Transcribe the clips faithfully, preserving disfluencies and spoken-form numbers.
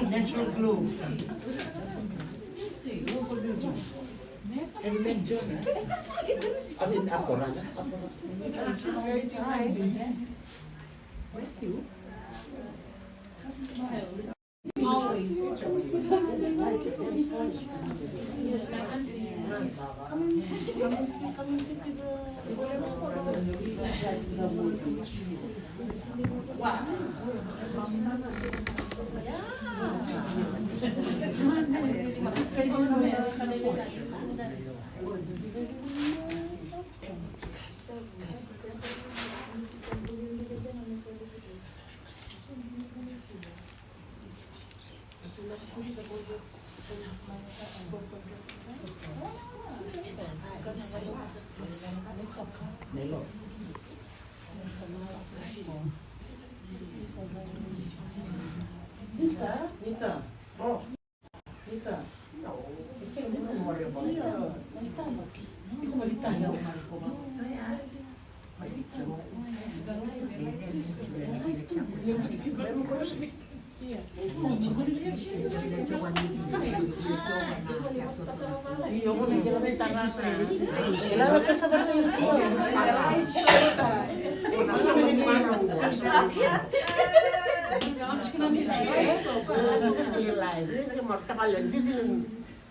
Natural glow. Have you met Jonas? I mean, Aporanga. She's very talented. Thank you. Always. Yes, my auntie. Come and, come and see, come and see Peter. Wow. Yeah. Nita, Nita. Oh. Rita. Não, eu tenho muito amor em Rita. Rita. E como Rita não? Rita.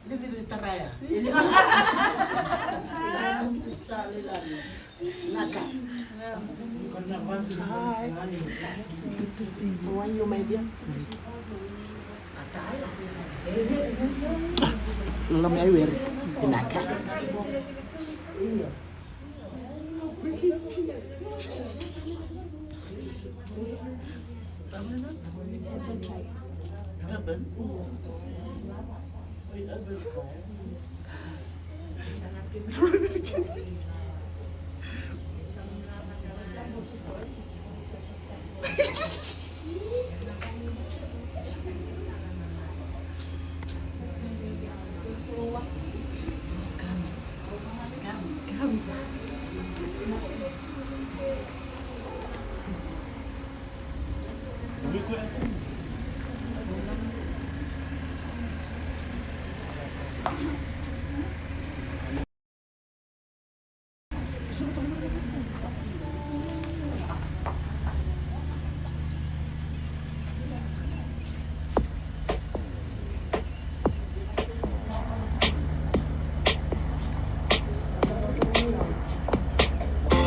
Didiri taraya. Naka. Hi. Good to see you. How are you, my dear? Lolo mai weri. Naka.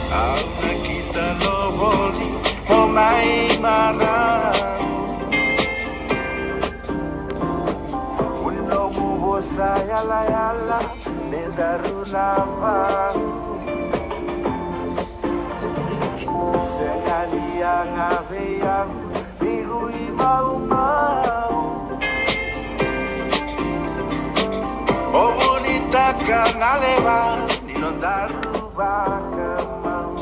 Au na kita lovoli mo mai marau. Unomu vosa yalayala me daru na vau. Sega ni yaga vei au ni rui maumau. O vunitaka na lewa ni nodaru vakamau.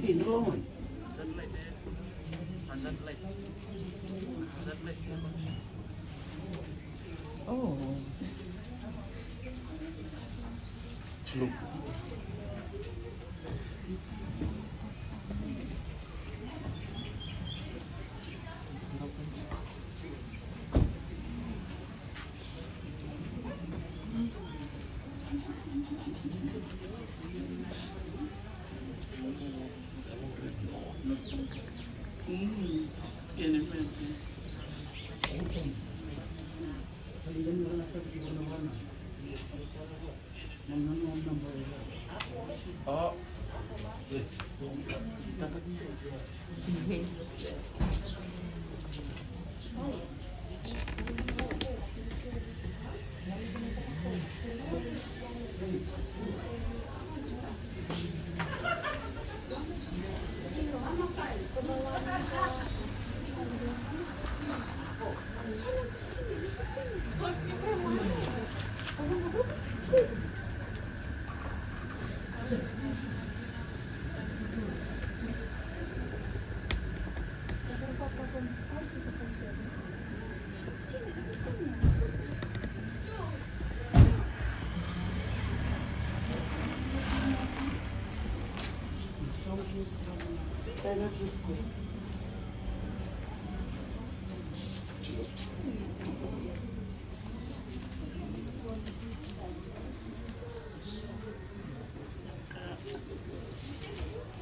Hey, no, no. Oh.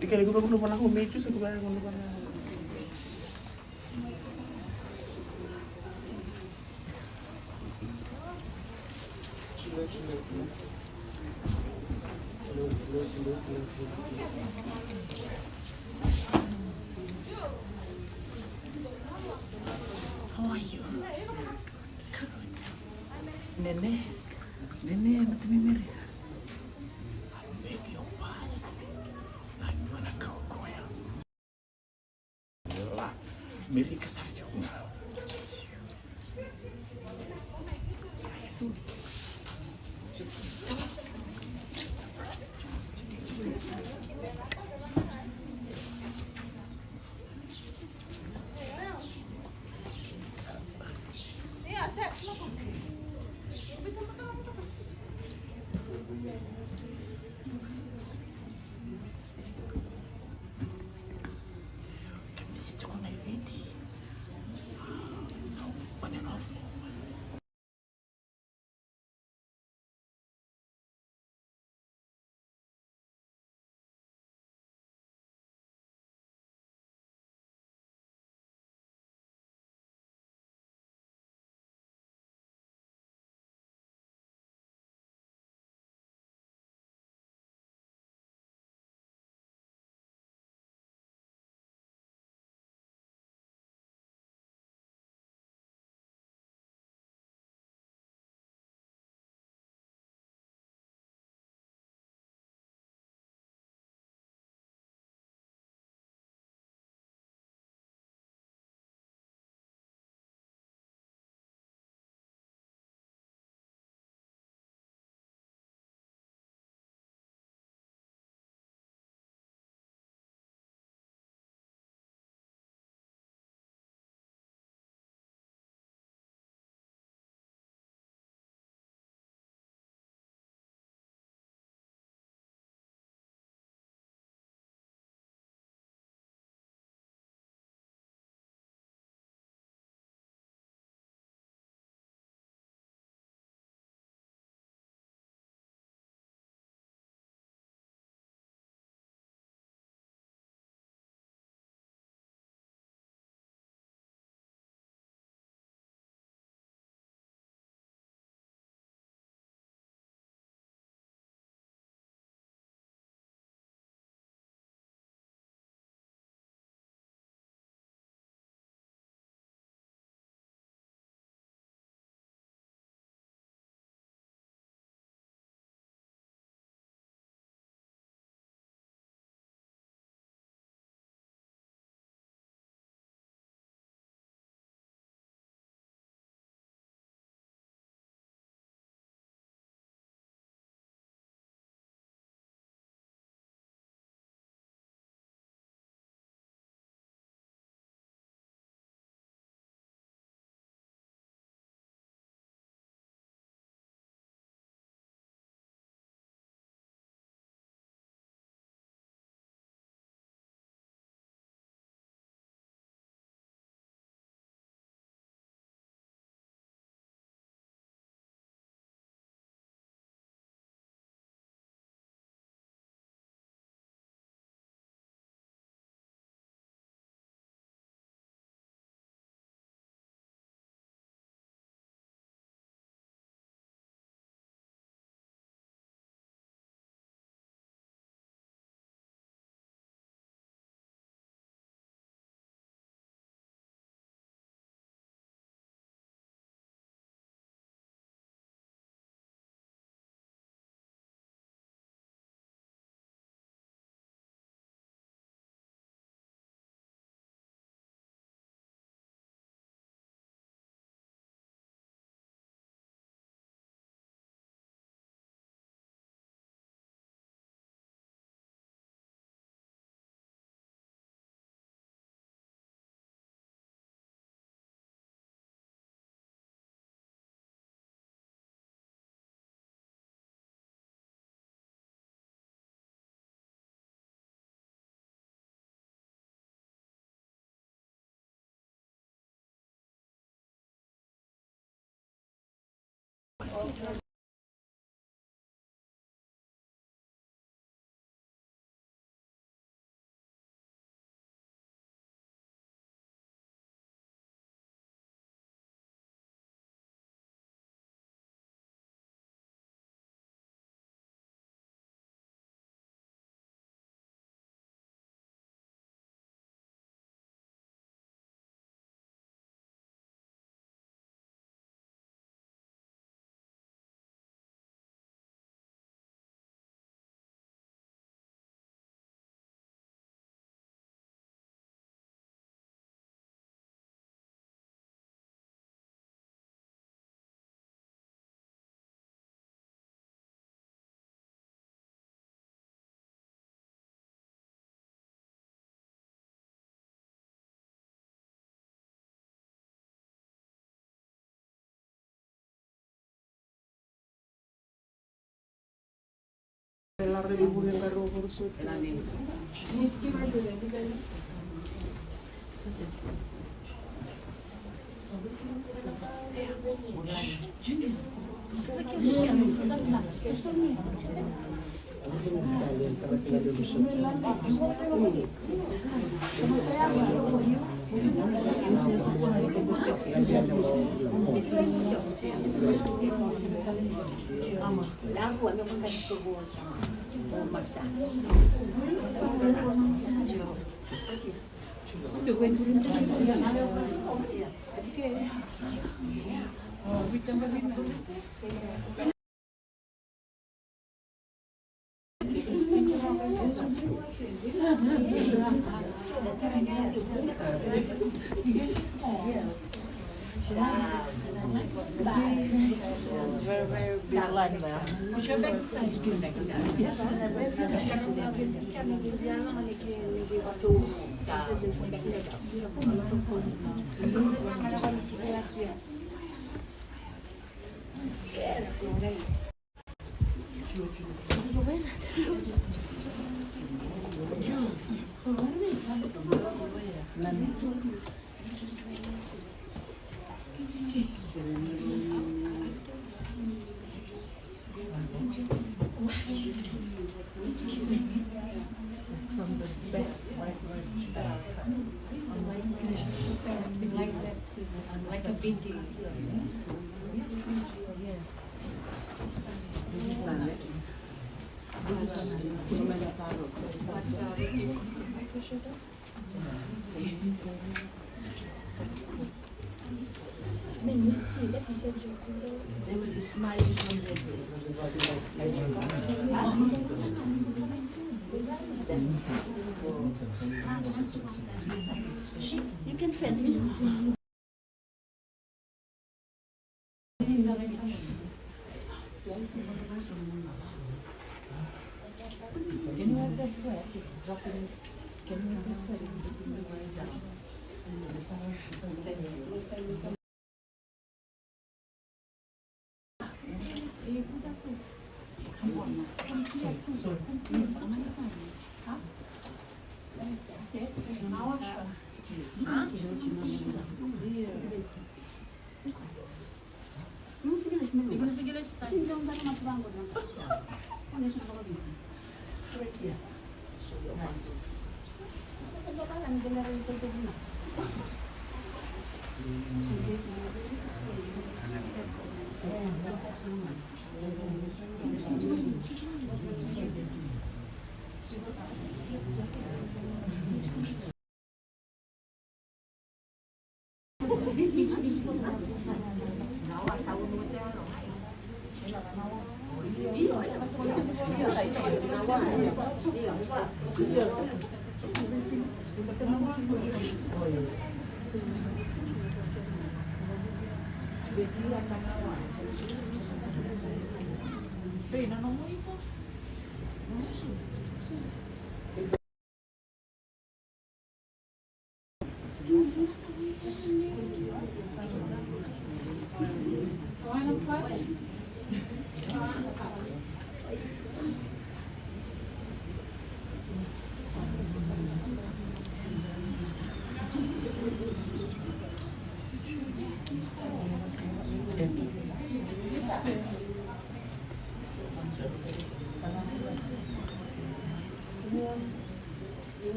Tikere ko ko no vana ko me tu se ko ko no vana. How are you? Good. Nene. Nene, na tumi Meri. I'll beg your pardon. I'm gonna go, Goya. Merika sara tiko ga.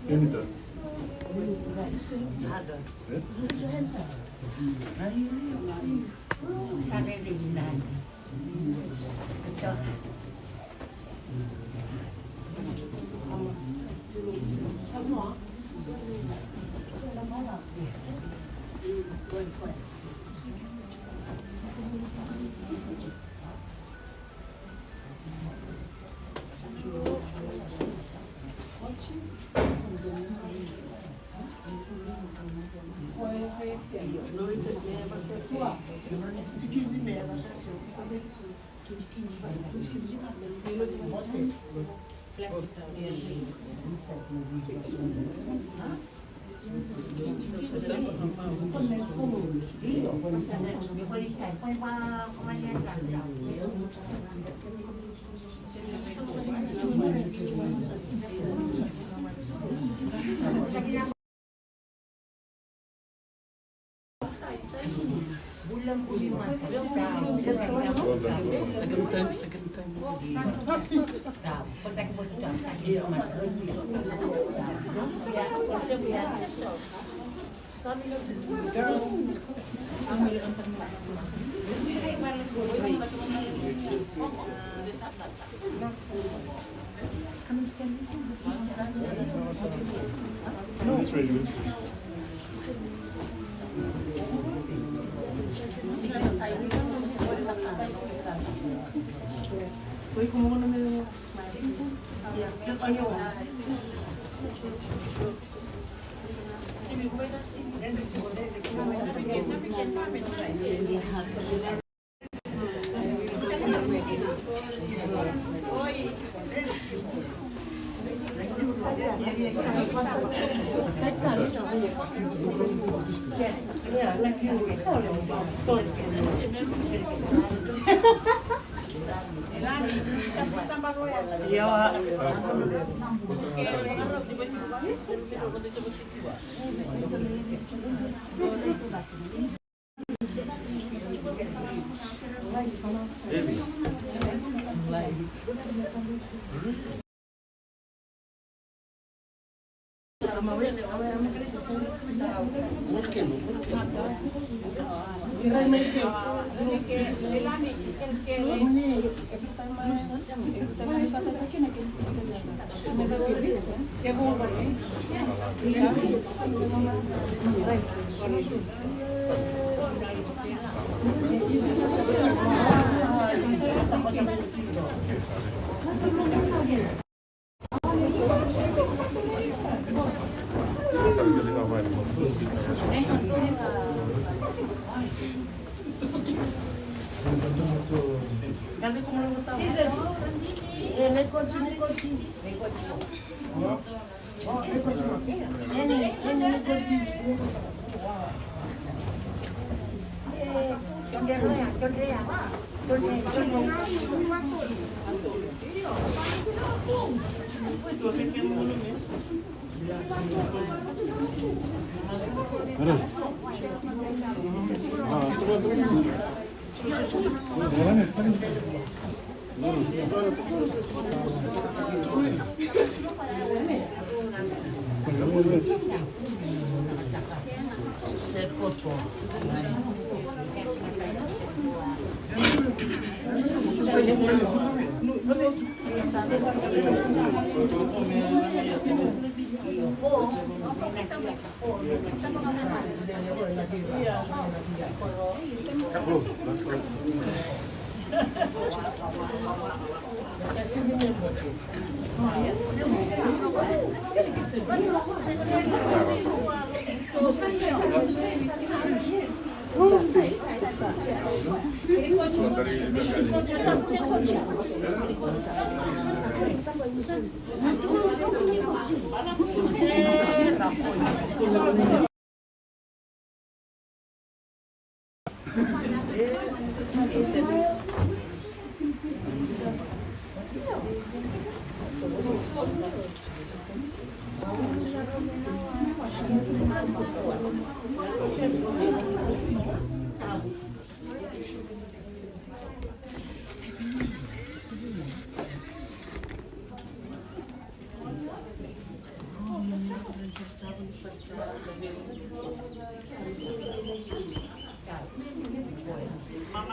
Anytime. Eh? Second time, second time.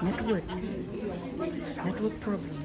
Network. Network problem.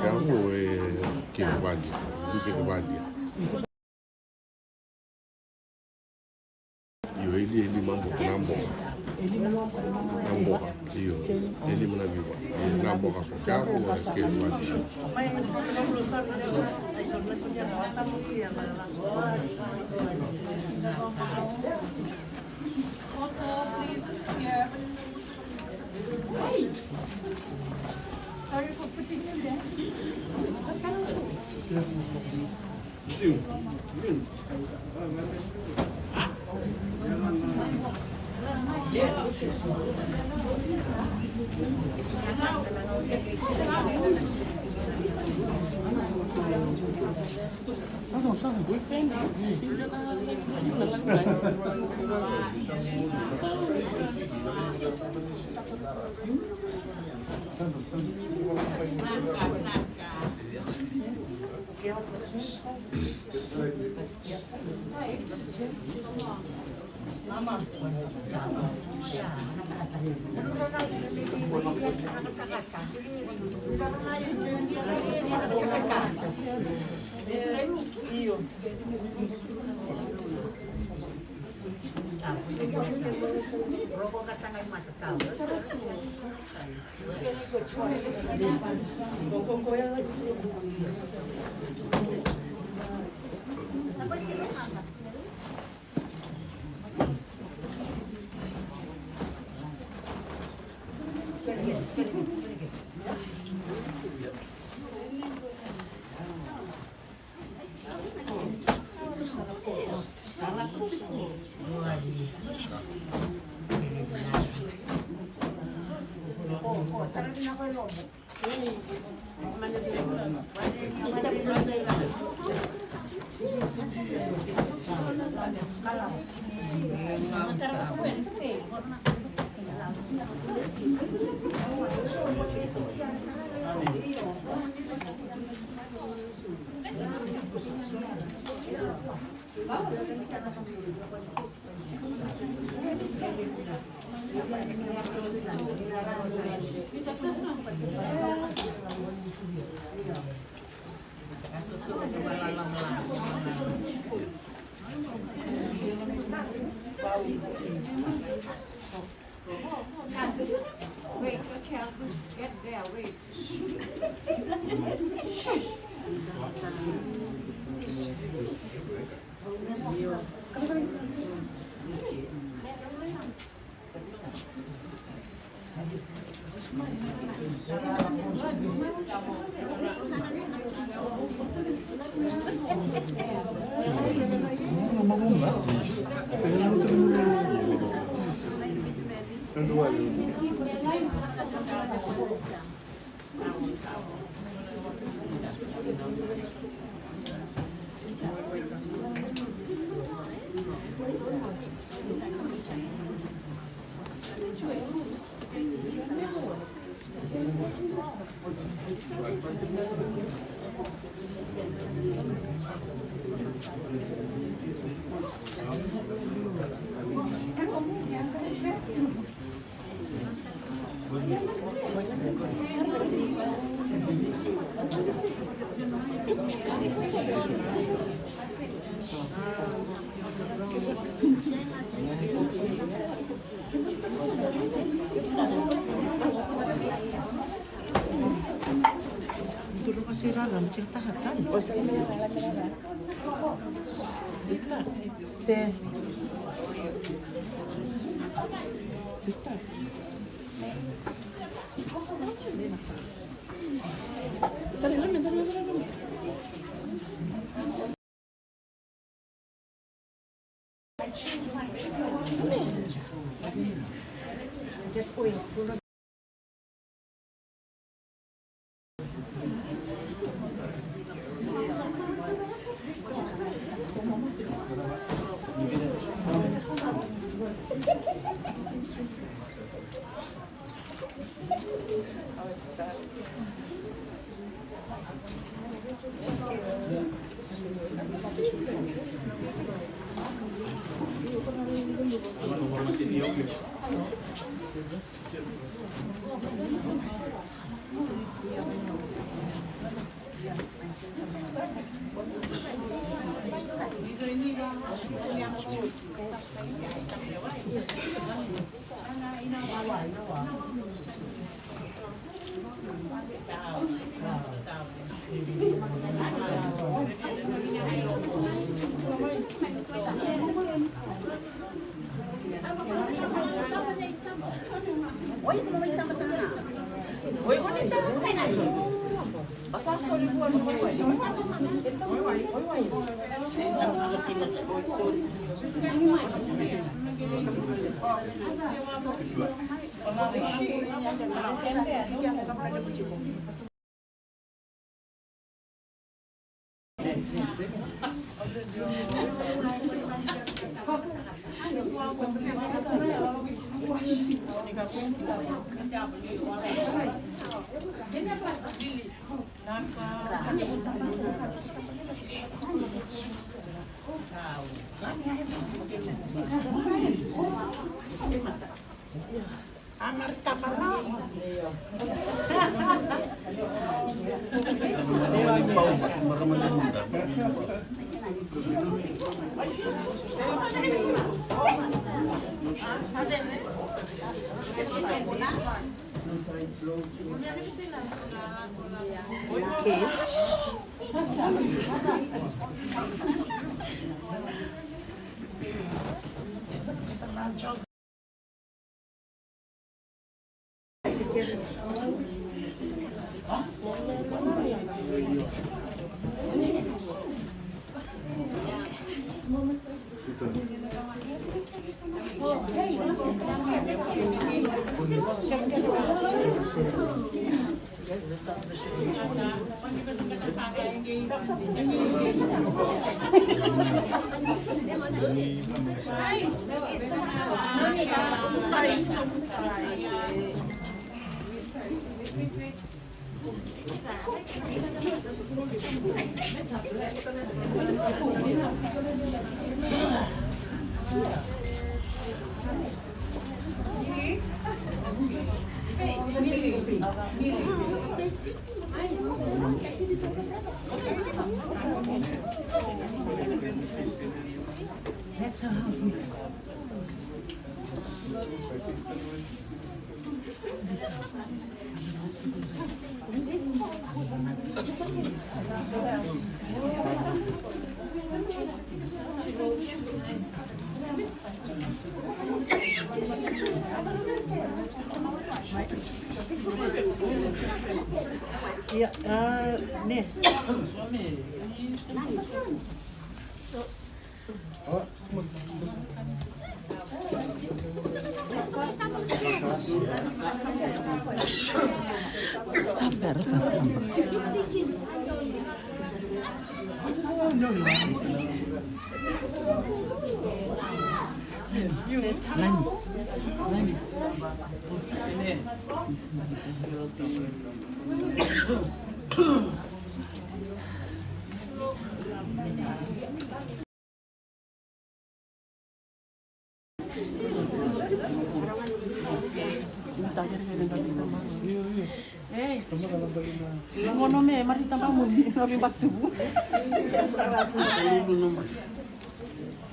Yavu e kena vadi, du kena vadi. Io, e li, e lima boka, na boka. Na boka, io. E lima na viwa. E na boka so. Yavu e kena vadi. Photo, please. Yeah. Sorry for putting you there. Wait, Raquel, get there, wait. Ia, a, ne. Ei, lagona me Marita Bamuni, na vibatu.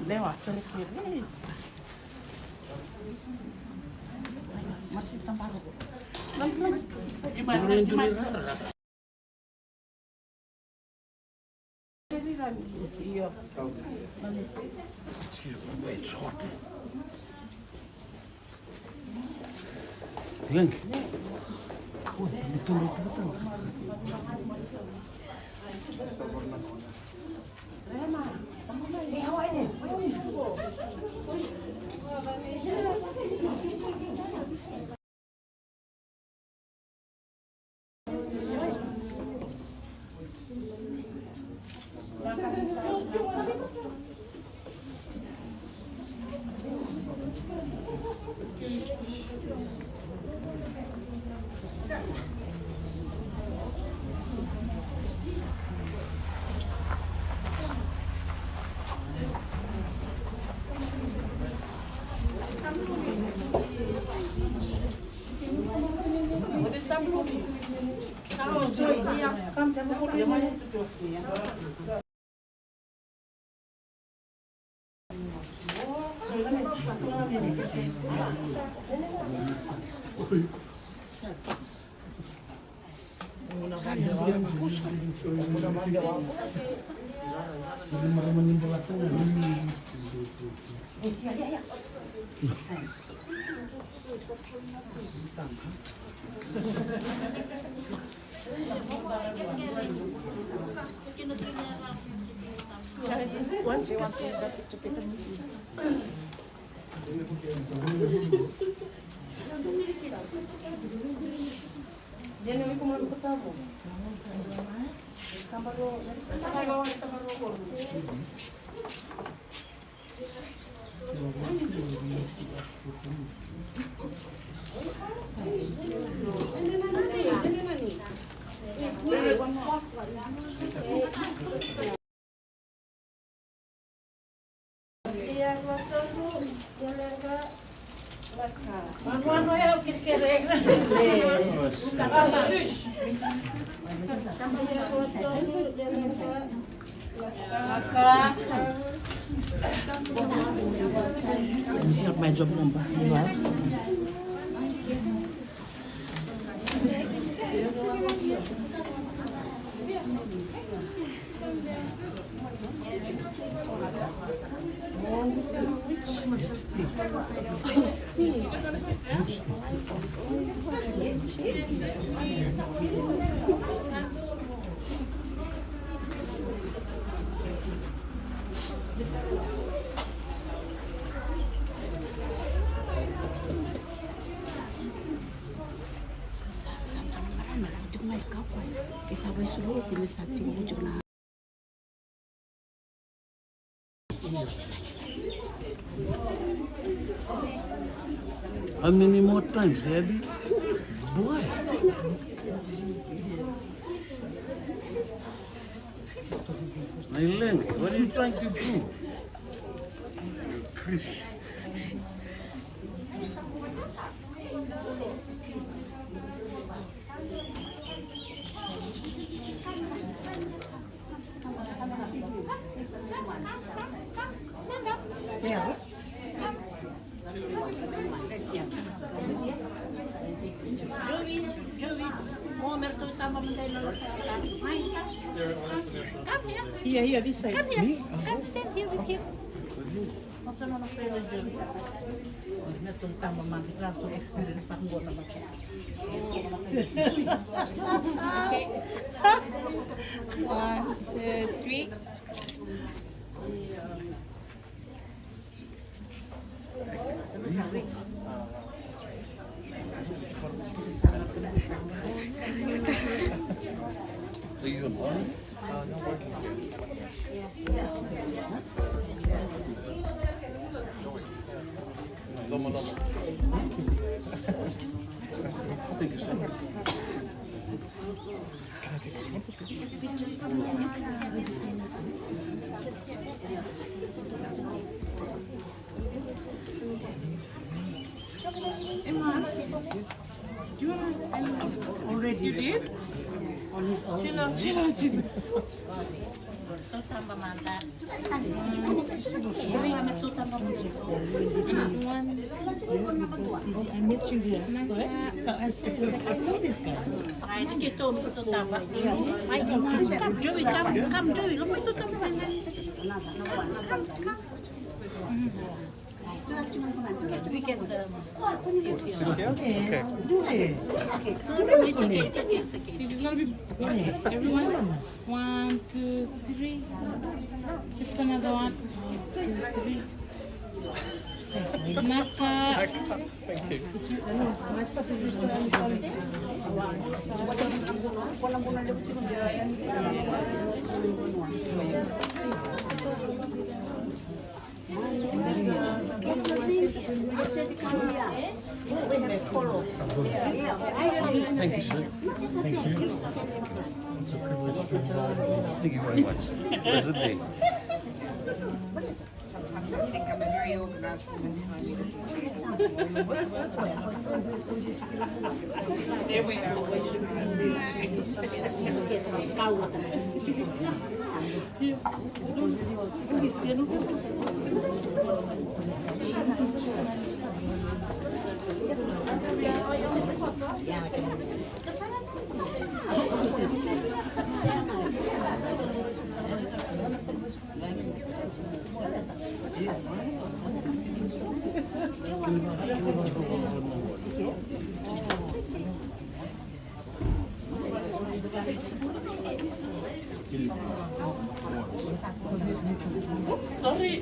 Lewa, kerekere. Ei. Marita Baro. Sa, sa dua na marama, e tiko ga e kakua. E sa vaisulu oti me sa tiko oti na. How many more times, Abby? Boy. My leg, what are you trying to do? Chris. Here, here, this side. Come here. Me? Come stand here with him. Noqu nona friend o Jovi. Me tou taba mada, ratou experience saka qo na mata. Okay. One, two, three. Already. You did? On his own. Chill out, chill out, chill out. Tou taba mada. Tou taba mada. I met you here. I know this guy. Ai, de keitou, tou taba. Ai, come, Joey, come, come, Joey. Lo mai tou taba mada. Come, come. We can, um, sit here. Okay. It's okay, it's okay, it's okay. Everyone, one, two, three. Just another one, two, three. Naka. Thank you, sir. Thank you. It's a privilege to be involved. Thank you very much. Pleasant day. I think I'm a very organized woman. There we go. Sorry.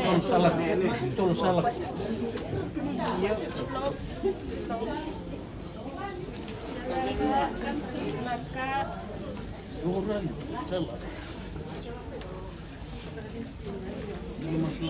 Tolu sala. Tolu sala. Tolu sala. Di,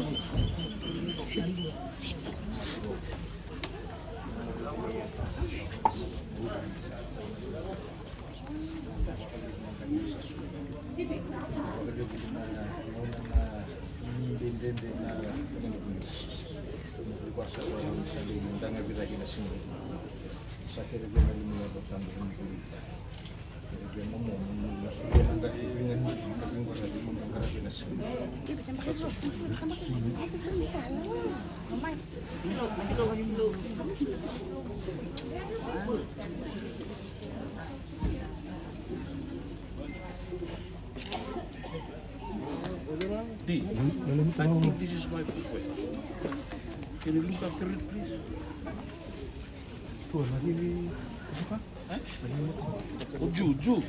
I think this is my footwear. Can you look after it, please? Eh? O Ju, Ju.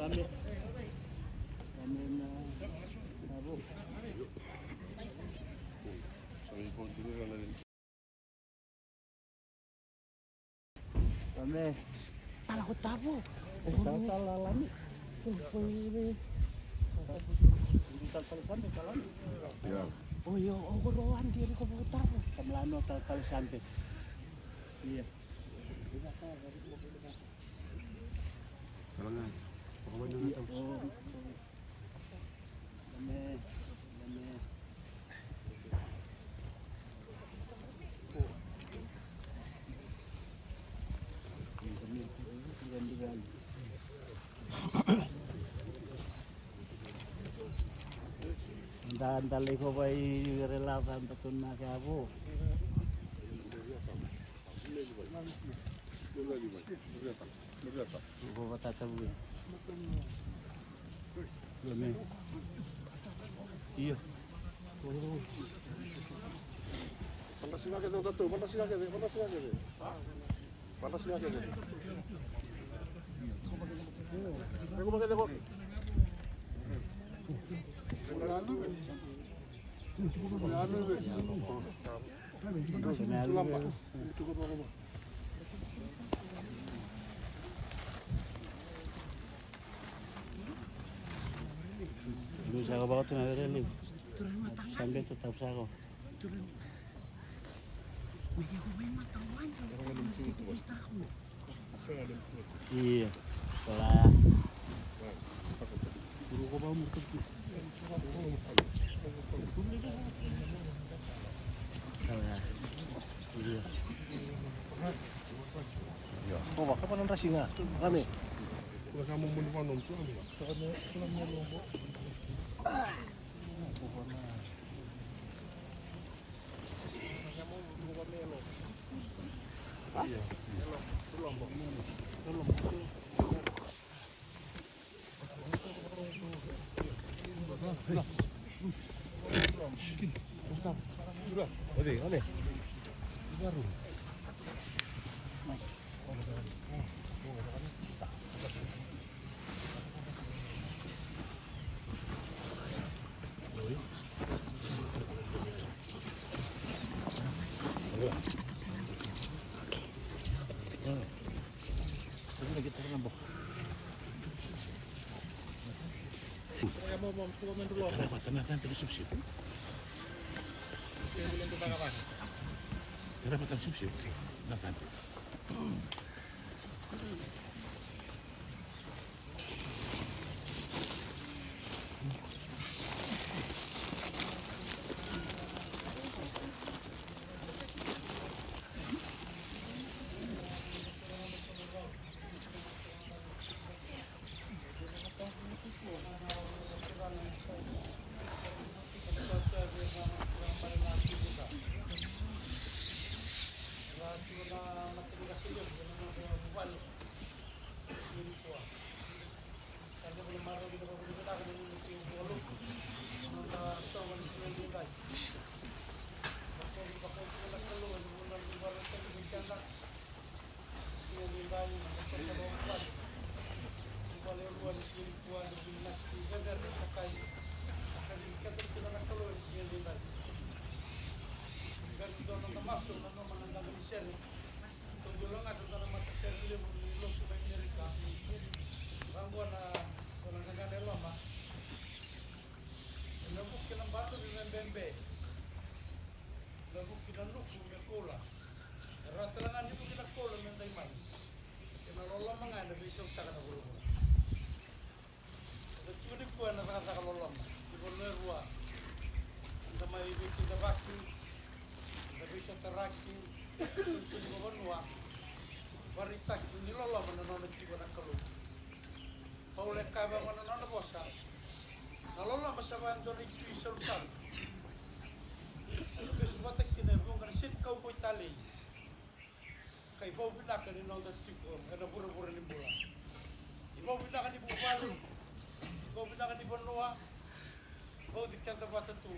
Tala ko Tavo. Tala, tala, lami. Tala, tala, Sande, tala, lami. Ia. O io, o ko roa ni ko vo Tavo. Kamlano, tala, tala, Sande. Ia. Tala ga. Ia. Da, da lai kovai vere lava da tuna ke avo. Vo vatata vue. Io. Vandrasiga kece o tatou, vandrasiga kece, vandrasiga kece. Vandrasiga kece. Reko vakece ko. Lu saka vakatuna vere liu. Sa beto tapu saka. Ia. Kola ya. Kola ya. Ia. Ova, kapa na drasi ga. Rame. Dua na matasere levu ni lotu mai Amerika. Vaqo na, dua na qaqana e loma. Ena vuki na badovi me bebe. Ena vuki na nuku me koula. E rawa tale ga ni vuki na koula me dai mai. Kei na loloma ga ena veisautaka na vuravura. Eda tiko nikua ena cakacaka loloma ni vanua e rua. Eda mai veikidavaki, eda veisotaraki, solisoli vakavanua. Vakaraitaki ni loloma na nona tiko na Kalou. Paula e kaya vaqo na nona vosa, na loloma sa vaka e dua na itui salusalu. Eda vesu vata kina e vuqa na senikau talei. Ka ivau vinaka ni noda tiko ena vuravura ni bula. Ivau vinaka ni vuvale, ivau vinaka ni vanua, vauci keda vata tu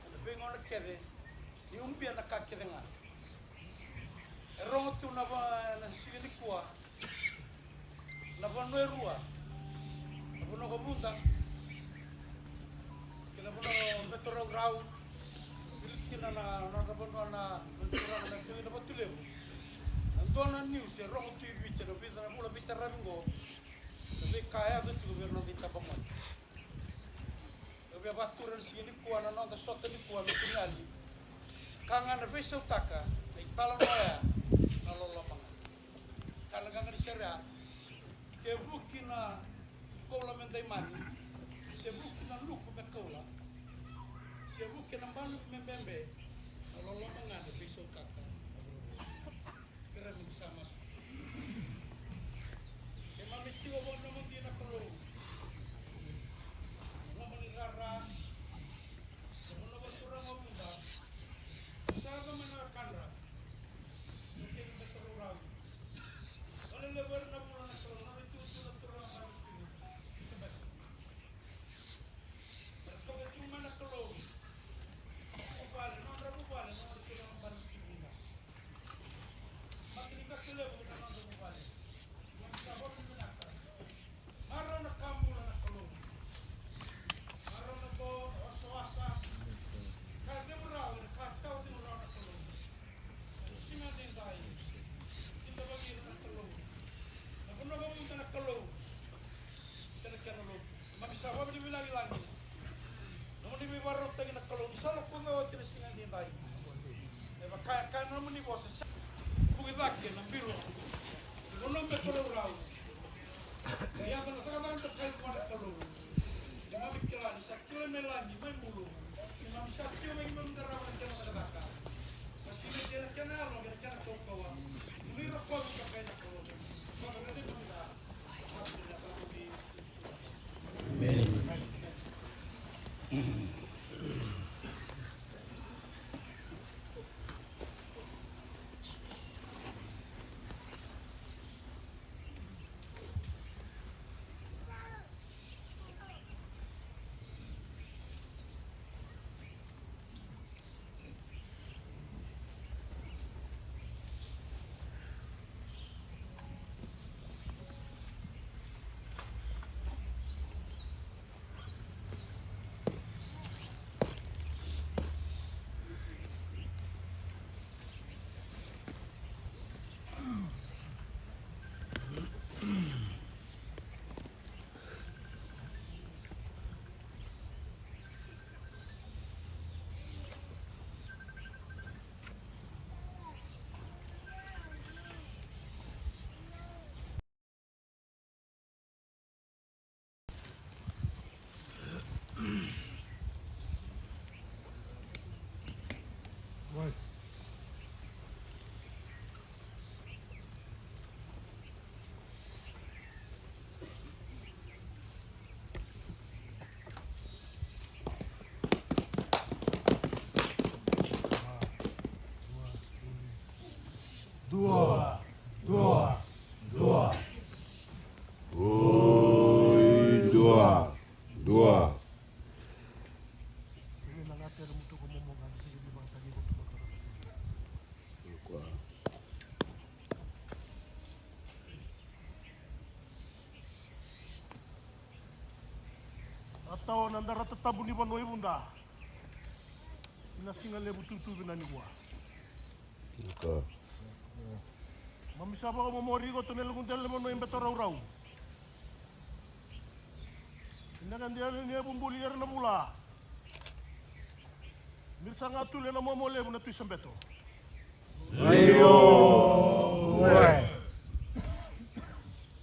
ena veigauna kece, ni ubia na ka kece ga. E rogo tu na va-, na siga nikua, na vanua e rua, Vanua ko Vuda, kei na vanua ko Beto Raurau, wili kina na nodra vanua na turaga na Tui na Vatulevu. Na dua na news e rogo tu i Viti ena vica na vula veitaravi oqo, na veika e yaco tiko vei ira na noda itabagone. Au via vakatura ena siga nikua na noda sota nikua me kua ni yali. Ka ga na veisautaka na italanoa oya na loloma ga. Ka na qaqa ni sere ya, ke vuki na koula me daimani, se vuki na luku me kaula, se vuki na baluku me bebe, na loloma ga na veisautaka. Kerea me ni sa masu. Keimami tiko vua nomuni na Kalou. Nomuni rara. Nomuni vakaturaga Vuda. Sa yaco mai na wekadra. Kei na Beto Raurau. Gole levu era na vula na Kalou. Nomuni tiko tiko na turaga mai na tiko. Sa Beto. Era toka tiko mai na Kalou. Vuvale, nodra vuvale, nodra turaga mai na tiko. Maki ni qase levu ki na noda vuvale. Ia ni sa vakavinavinaka. Marau na ka bula na Kalou. Marau na vo, na wasawasa. Ka cegu rawa, na ka tau cegu rawa na Kalou. Na siga edaidai. Kidavaki ira na Kalou. Na vanua ko Vuda na Kalou. Kei na kena lotu. Mami sa vakavinavinaka i lagi. Nomuni veivakarautaki na Kalou ni sa lokuca oti na siga edaidai. E vaka e kaya na nomuni vosa sa vuki cake na bilo. Ni vanua me kolourau. E yaco na cakacaka dokai vua na Kalou. Ni mami kila ni sa kila mai lagi mai bulu. Ni mami sa tiko mai ki mami qarava na kena cakacaka. Ka sina kena kena yalo kei na kena kaukauwa. Ni rokovi dokai na Kalou. Vakavinaka mami ca. Dua, dua, dua. Oi, dua, dua. A tawa na dara tatabu ni vanua i Vuda. Ina siga levu tutu vinani vua. Mami sa vakamomori iko tu na lequ dela ni vanua i Beto Raurau. Ina ka dela ni vubuli era na vula. Mira sa ga tule na momo levu na Tui Sabeto. Io, we.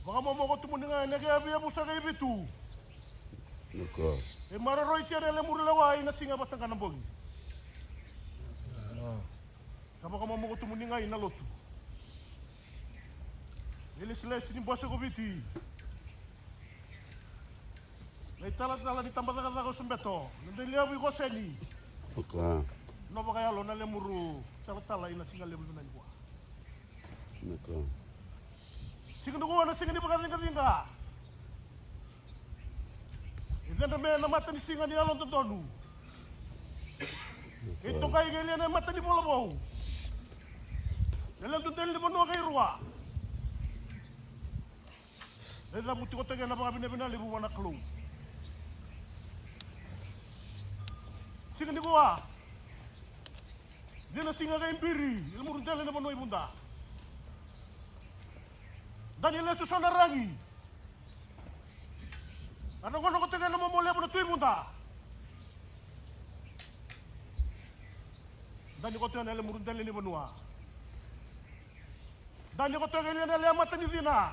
Vakamomoko tumuni ga ena ke avia vusa kei vitu. E maroroi tia na lemuru lewa ina siga vata ga na bogi. Ka vakamomoko tumuni ga ina lotu. E lesilesi ni bose ko Viti. Na italatala ni tabacakacaka o Sabeto na dai levu i Goseni. Oka. No vakayalo na lemuru talatala ina siga levu vinani vua. Oka. Siga nikua na siga ni vakacigaciga. E cedra me na mata ni siga ni yalododonu. Oka. E tokai kei lia na mata ni vola vou. Na ledu deli ni vanua kei rua. E cavuti koto ga na vakavinavinaka levu vua na Kalou. Siga nikua, ni na siga qai biri i lemuru dela ni vanua i Vuda. Da ni lesu so na ragi. A na gauna koto ga na momo levu na Tui Vuda. Da ni koto ga na lemuru dela ni vanua. Da ni koto ga i lia na lea mata ni cina.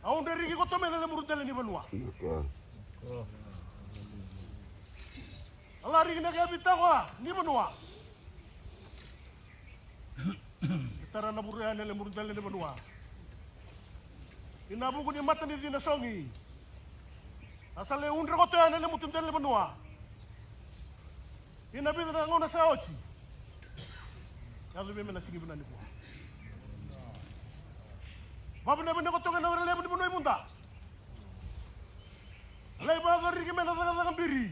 A udre riki koto mai na lemuru dela ni vanua. A la riki na kea vitaka ni vanua. Ni tara na vuru ya na lemuru dela ni vanua. Ina vuku ni mata ni cina sogi. A sa le udre koto ya na lemutu dela ni vanua. Ina vica na gauna sa oti. Yaco vei me na sigi vina nikua. Vavinavina koto ga na were levu ni vanua i Vuda. Lai vacariki me na cakacaka biri.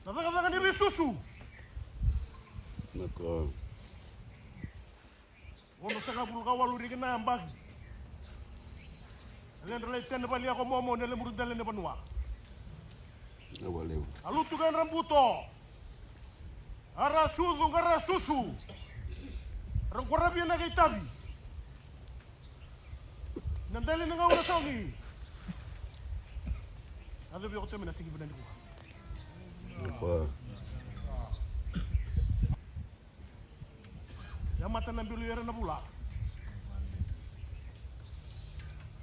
Na cakacaka ni veisusu. Na ka. Ono sagavulu ka walu riki na yabaki. Ledra lai tene vali yako momo na lemuru dela ni vanua. Na walevu. A lutu ka edra buto. A ra sucu ka ra susu. Ra qoravia na kai tavi. Na dela ni gauna sogi. A cavi oko temi na sigi vina nikua. Opa. Ia mata na bilu era na vula.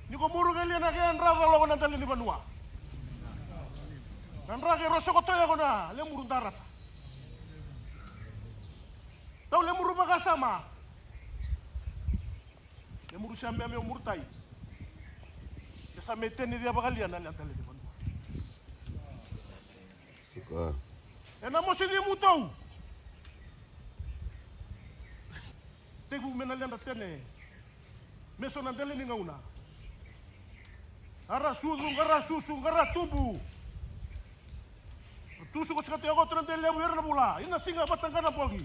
Ni ko muru ga lia na ke dra calo ko na dela ni vanua. Na dra ke roso ko toya ko na lemuru darata. Tau lemuru vakasama. Lemuru sa mea me o muru tai. Ke sa me teni cia vakalia na lea dela ni vanua. Ka. E na mosi ni mutou. Tekivu me na leda tene. Me so na dela ni gauna. A ra sucu, ka ra susu, ka ra tubu. Tusu ko sika te yakoto na dela levu era na vula. Ina siga vata ga na bogi.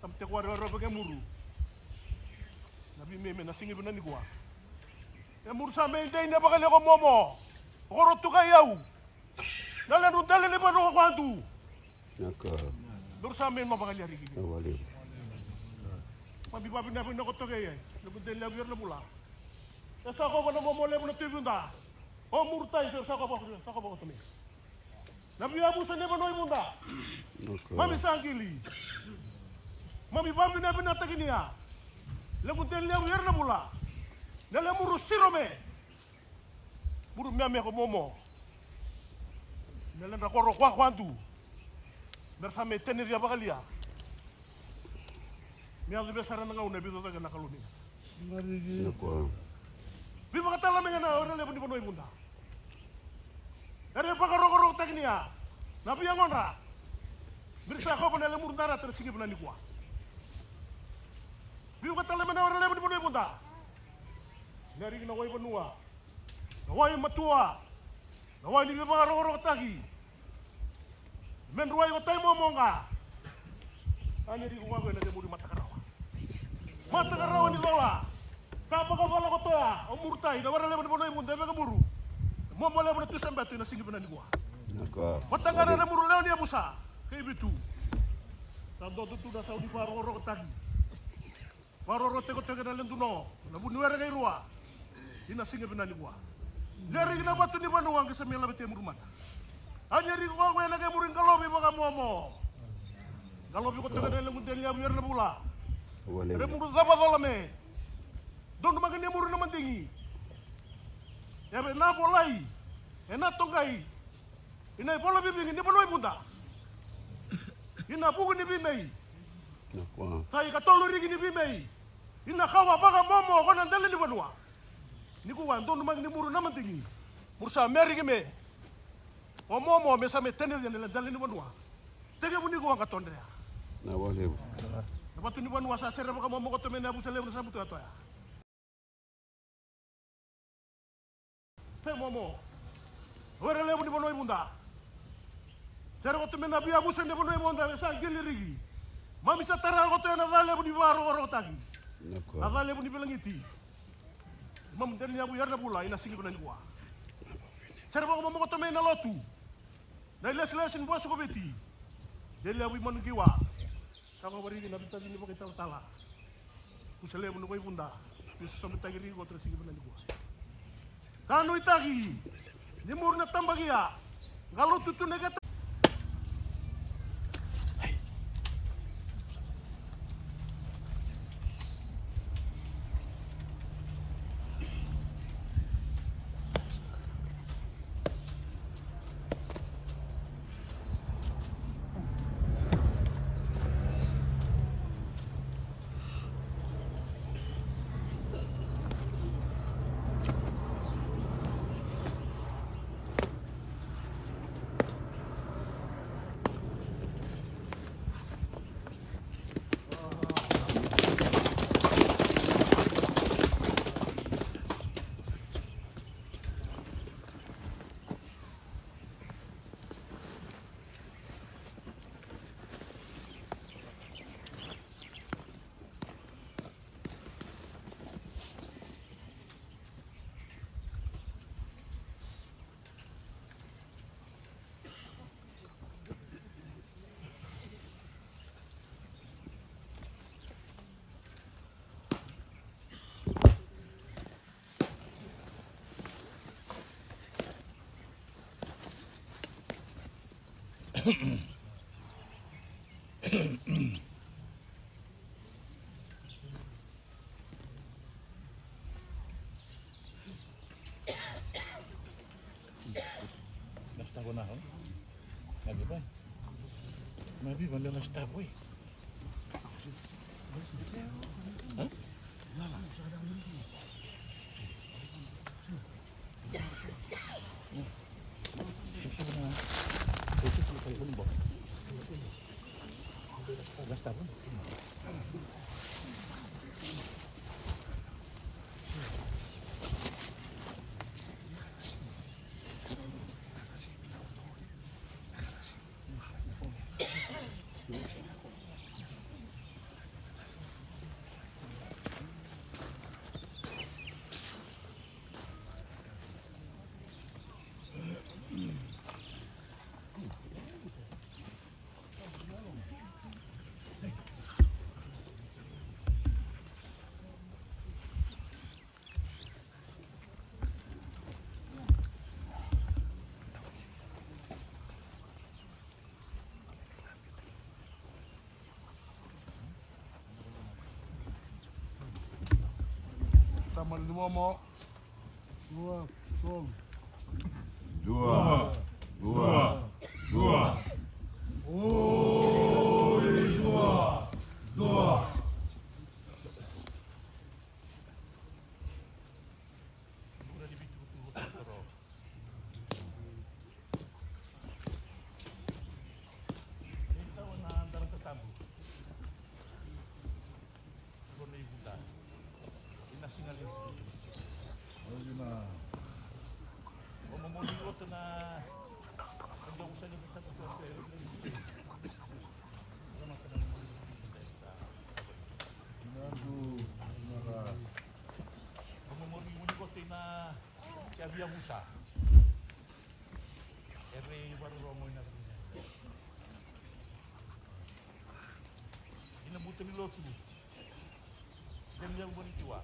Tam te kware ora vake muru. Na vi me me na siga vina nikua. E muru sa me dei ne vakalia ko momo. Koro tuka i au. Na ledru dela ni vanua ko adu. Na ka. Duru sa me ma vakalia riki. Na walevu. Ma bi vavi na vina ko toke ye. Na ku dela vira na vula. E sa ko na momo levu na Tui Vuda. O muru tai sa ko sa ko ko tome. Na via vusa ne vanua i Vuda. Na ka. Ma mi sa qili. Ma mi vavi na vina takinia. Le ku dela vira na vula. Na le muru siro me. Muru mea me ko momo. Me ledra koro kwa kwa du. Me ra sa me tene cia vakalia. Me yaco vei sara na gauna e vica cake na kaloni. Vivakatala me ga na ore levu ni vanua i Vuda. Era e vakarokorokotaki nia na via godra. Me ra sa kova na le muru darata na siga vina nikua. Vivakatala me na ore levu ni vanua i Vuda. Na riki na wai vanua. Na wai matua. Na wai ni veivakarokorokotaki. Me druai ko tai momoqa. Ani riko wako ena kemuri matakarawa. Matakarawa ni cola. Sa vakavola ko toya o muru tai na wara levu ni vanua i Vuda e veka muru. Momo levu na tusa beto ina sigi vina nikua. Mataqara na muru lewa ni yavusa. Kei vitu. Sa dodo tu na sau ni vakarokorokotaki. Varoro tekoteke na leduno na vuniwere kei rua. Ina siga vina nikua. Leriki na vatu ni vanua qe sa me laveti e muru mata. A ni riki koya koya na kemuru i qalovi vakamomo. Qalovi ko teke na lemude ni yavu era na vula. Re muru cava cola me donu maki ni muru na madigi. Eve na volai ena toqai. Ina ivola vivigi ni vanua i Vuda. Ina vuku ni vimei. Sa i katolu riki ni vimei. Ina kawa vakamomo ko na dela ni vanua. Ni kua donu maki ni muru na madigi. Muru sa meriki me. O momo me sa me tenecia ni dela ni vanua. Tekevu ni kua ka todrea. Na vatu ni vanua sa sere vakamomo ko tome na yavusa levu na samutu ya toya. Se momo. Were levu ni vanua i Vuda. Sere koto me na via vusa ni vanua i moda e sa qeli riki. Mami sa tara koto ena ca levu ni vakarokorokotaki. Na ca levu ni vilagiti. Mamu dela ni yavu i Yara na Vula ina siga vina nikua. Sere vakamamoko koto me na lotu. Na ilesilesi ni vua Sokoveti. Dela ni yavu i Manukiwa. Sa ko variki na vitavi ni vakaitalatala. Kusa levu na koivuda. Ni sosomitaki riki koto na siga vina nikua. Sa nuitaki ni muri na tabakia. Qalo tutu na keta. Las tavo na ho. Na viva. Na viva le las tavo e. Tamale ni momo. Dua, tolu. Dua, dua, dua. Oi, dua, dua. Ia via vusa. E rei vakarorogo ina vina. Ina buta ni lotu. Demi au vani tua.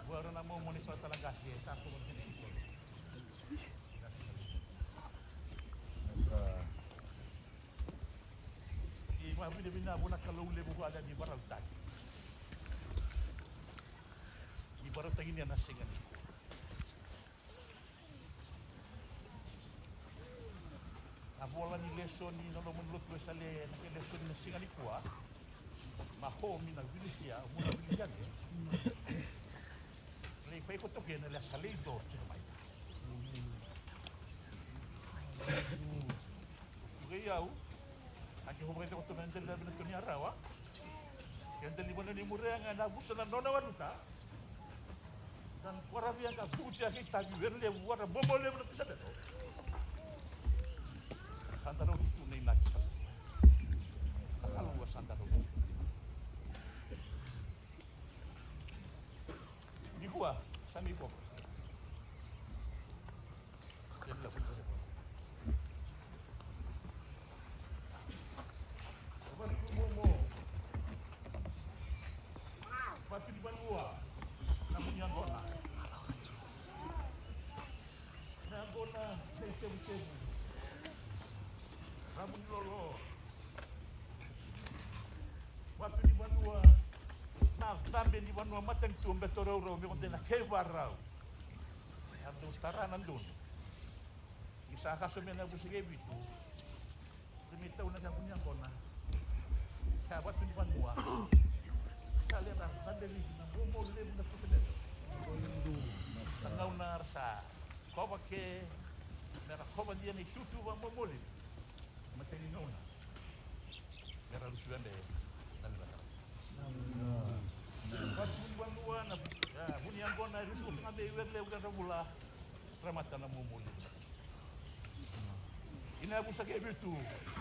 Vua rana momo ni sa tala qase, sa ko vani. I vavinavinaka vua na Kalou levu vua ni varautaki. Ni varautaki ni a na sega ni. Na vola ni lesoni na loma ni lotu e sa le na ke lesoni na siga ni kua. Na homi na vilisia, mo na vilisia ne. Lei pai ko toke na le sa lei do tiko mai. Kei au, a ke hova kete ko toka na dela vina toni a rawa. Ke dela ni vana ni murea ga na vusa na nona waluta. Sa na kua ra via ka butia kei tavi vere levu vua ra bobo levu na pisapeto. Sa da rauti tu na inaki. Kalou sa da rauti tu. Nikua sa mai koko. Vatu ni vanua na vuni yaqona. Na yaqona na isevusevu. Ravu ni lolo. Vatu ni vanua na cabe ni vanua matanitu o Beto Raurau me gode na kei varau. A dou tara na donu. Ni sa kaso me na vusi kei vitu. Ni tau na ka vuni yaqona. Ka vatu ni vanua. Sa leda na deli na momo levu na tukelele. Na gauna ra sa kova ke me ra kova dia na itutu va momo levu. Mateni gauna me ra lusu ebe na leda. Vatu ni vanua na vuni yaqona e lusu koto ga me iwere levu kedra vula. Ra mata na momo levu. Ina yavusa ke vitu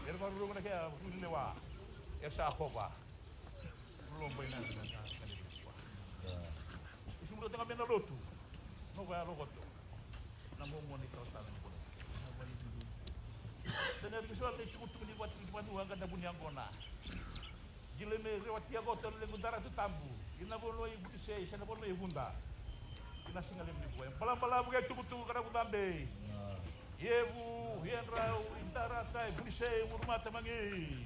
era vakarorogo na kea vunilewa. Era sa kova. Lomba ina na na na na. Isu muda tanga me na lotu. No va ya lokoto. Na momo ni tautala ni kona. Tena ni kisua ni tukutuku ni vatu ni vanua ga na vuni yaqona. Jile me rewa tia koto na lequ dara tu tabu. Ina vanua i vutisei se na vanua i vuda. Ina siga levu ni vua e balabalavu ke tukutuku ka na vudabe. Ievu, iedrau, idarata, ivunisei, urumata magi. Ei,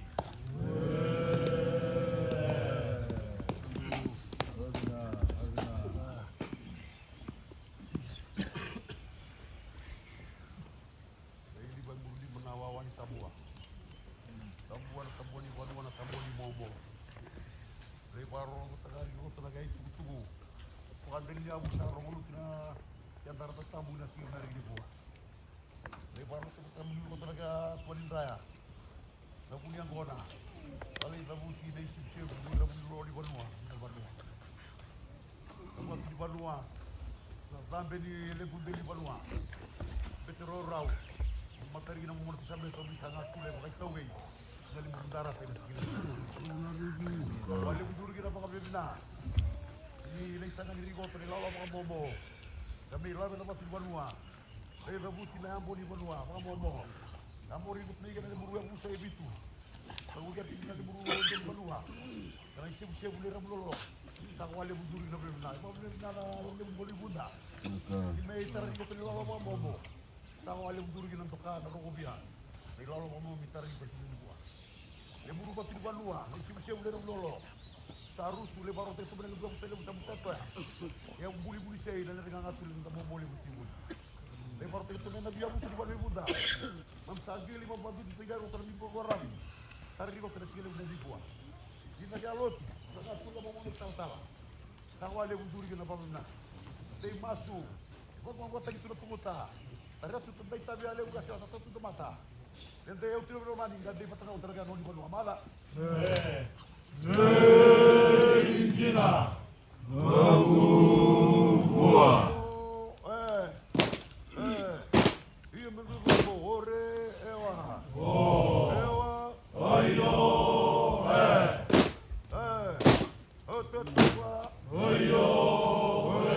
lima, lima na wawa ni tabua. Tabua na tabua ni vanua na tabua ni momo. Rei vakarorogotaka ni rota na kai tukutuku. Vakadeli ni yavu sa rogo luti na yadara tatabu na siga na rei ni vua. Rei vakarorogotaka ni rota na kai tua ni draya. Na vuni yaqona. Vale i cavuti na isivusivu, na vuni lolo ni vanua, na vanua. Na vatu ni vanua. Na cabe ni levu deli vanua. Bete rorau. Matariki na momona tu sa bete tu sa ga tu le vakaitaugei. Na levu dara pe na sikili. Vale vuduri ki na vakavevina. Ni leisa ga ni rikoto ni lala vakamomo. Na mei lave na vatu ni vanua. Raica vuti na yabo ni vanua vakamomo. Yabo ri vuti na ika na lemuru e vusa e vitu. Na uke ati na lemuru e vitu ni vanua. Kana isevusevu ni ramu lolo. Sa ko wale vuduri na vremena. Ima vremena na levu voli vuda. Ni me itara ni koto ni lolo vakamomo. Sa ko wale vuduri ki na doka na rokovia. Na ilolo vakamomo mi tara ni koto ni vua. Lemuru vatu ni vanua. Na isevusevu ni ramu lolo. Sa rusu le varo te tuma na dua sa levu sa mutatoya. Ia bulibuli sei na nere gaga tu le na momoli vuti vuli. Le varo te tuma na via musu ni vale vuda. Mam sa gili mam vadu ni tega rota na mi varavi. Tara ni rota na sile vuda ni vua. Ni na via lotu sa ga tu na momoli talatala. Sa wale vuduri ki na vavuna. Dei masu. Vagwagwataki tu na tuguta. Tara tu ta dai tavi a levu ga se a sa tatu tamata. Dede au tiro viro mani ga dei vata na utara ga noni vanua mala. Dina. Vavuvua. E, e. Ia me dudu ko ore, ewa. Ewa. Aio, e. E. Ototoa. Aio, e.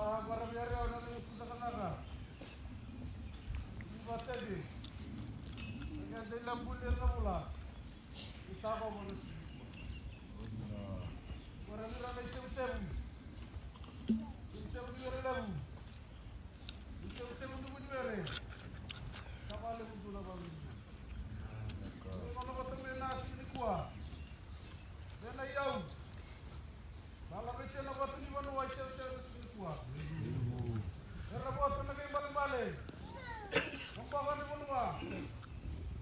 A, varavi yare o na nai mutu na kanaka. Ni vataki. Ni a dai labuli na vula. Ni sa vava na siku. Varavi ra na isevusevu. Isevu ni vere levu. Isevusevu ni vunivere. Sa vale vutu na vale. Ni vana vata me na siku ni kua. Me na iyau. Lala vei tena vatu ni vanua i seuseu na tiki nikua. Era vatu na veibalebale. Na boka ni vanua.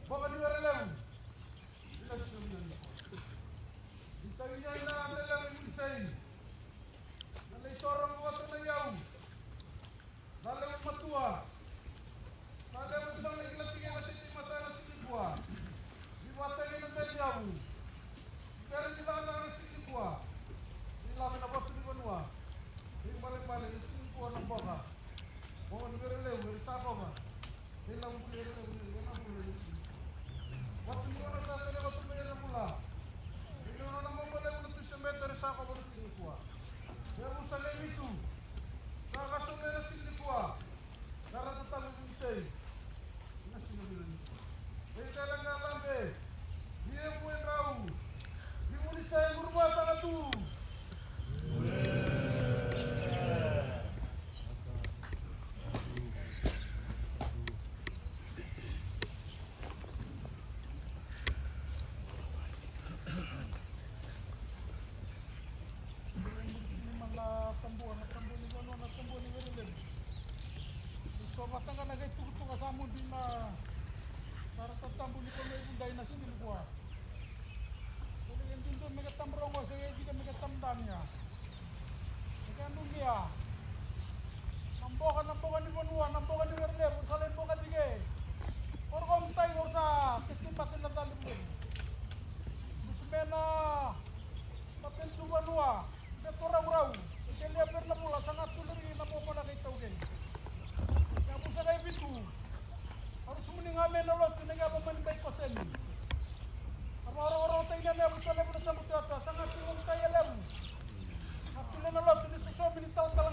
Boka ni were levu. Ina sina mina nikua. Ni taginia ina ande levu i munisei. Na leisoro na vatu na iyau. Na levu matua. Na levu tau na kila tiki na titi mata na tiki kua. Ni vata kei na beli yavu. Ni beri ni lala na tiki kua. Ni lave na vatu ni vanua. Ni balebale na tiki kua na boka. Boka ni vere levu, vere sa boka. Ni na vuli vere levu, ni na vuli vere levu. Vatu ni vanua sa sere vatu vere na vula. Ni na vanua na mama levu na tu se metere sa boka na tiki kua. Vevusa le vitu. Sa ka so mena tiki kua. Sa rata tabu vuni sei. Ina sina vila ni. Ei kala nga lambe. Ni e vue drau. Ni vuni sei muruvata ka tu. Lima na tabua, na tabua ni vanua, na tabua ni vere levu. Ni so vata ga na kai tukutuka sa mudu na, na rata tabu ni vanua i vudai na sini ni kua. Sega ni dudua me ka tabu rogo, sega ni dika me ka tabu dania. Me ka numia. Na boka, na boka ni vanua, na boka ni vere levu, sa lai boka tike. Oro ko mutai, oro sa, te tu mate na dali vere. Musu me na Tapentu vanua, Beto Raurau, Etelia Pernavula, sa ga tu lori na bobo na kai taukei. Sa vusa kai vitu. Aru sumuni ga me na lotu, na ga mani bai koseni. Aru oro oro tai na nevu, sa levu na samu teota, sa ga tu lori tai a levu. Sa tu le na lotu, ni sosomi ni talatala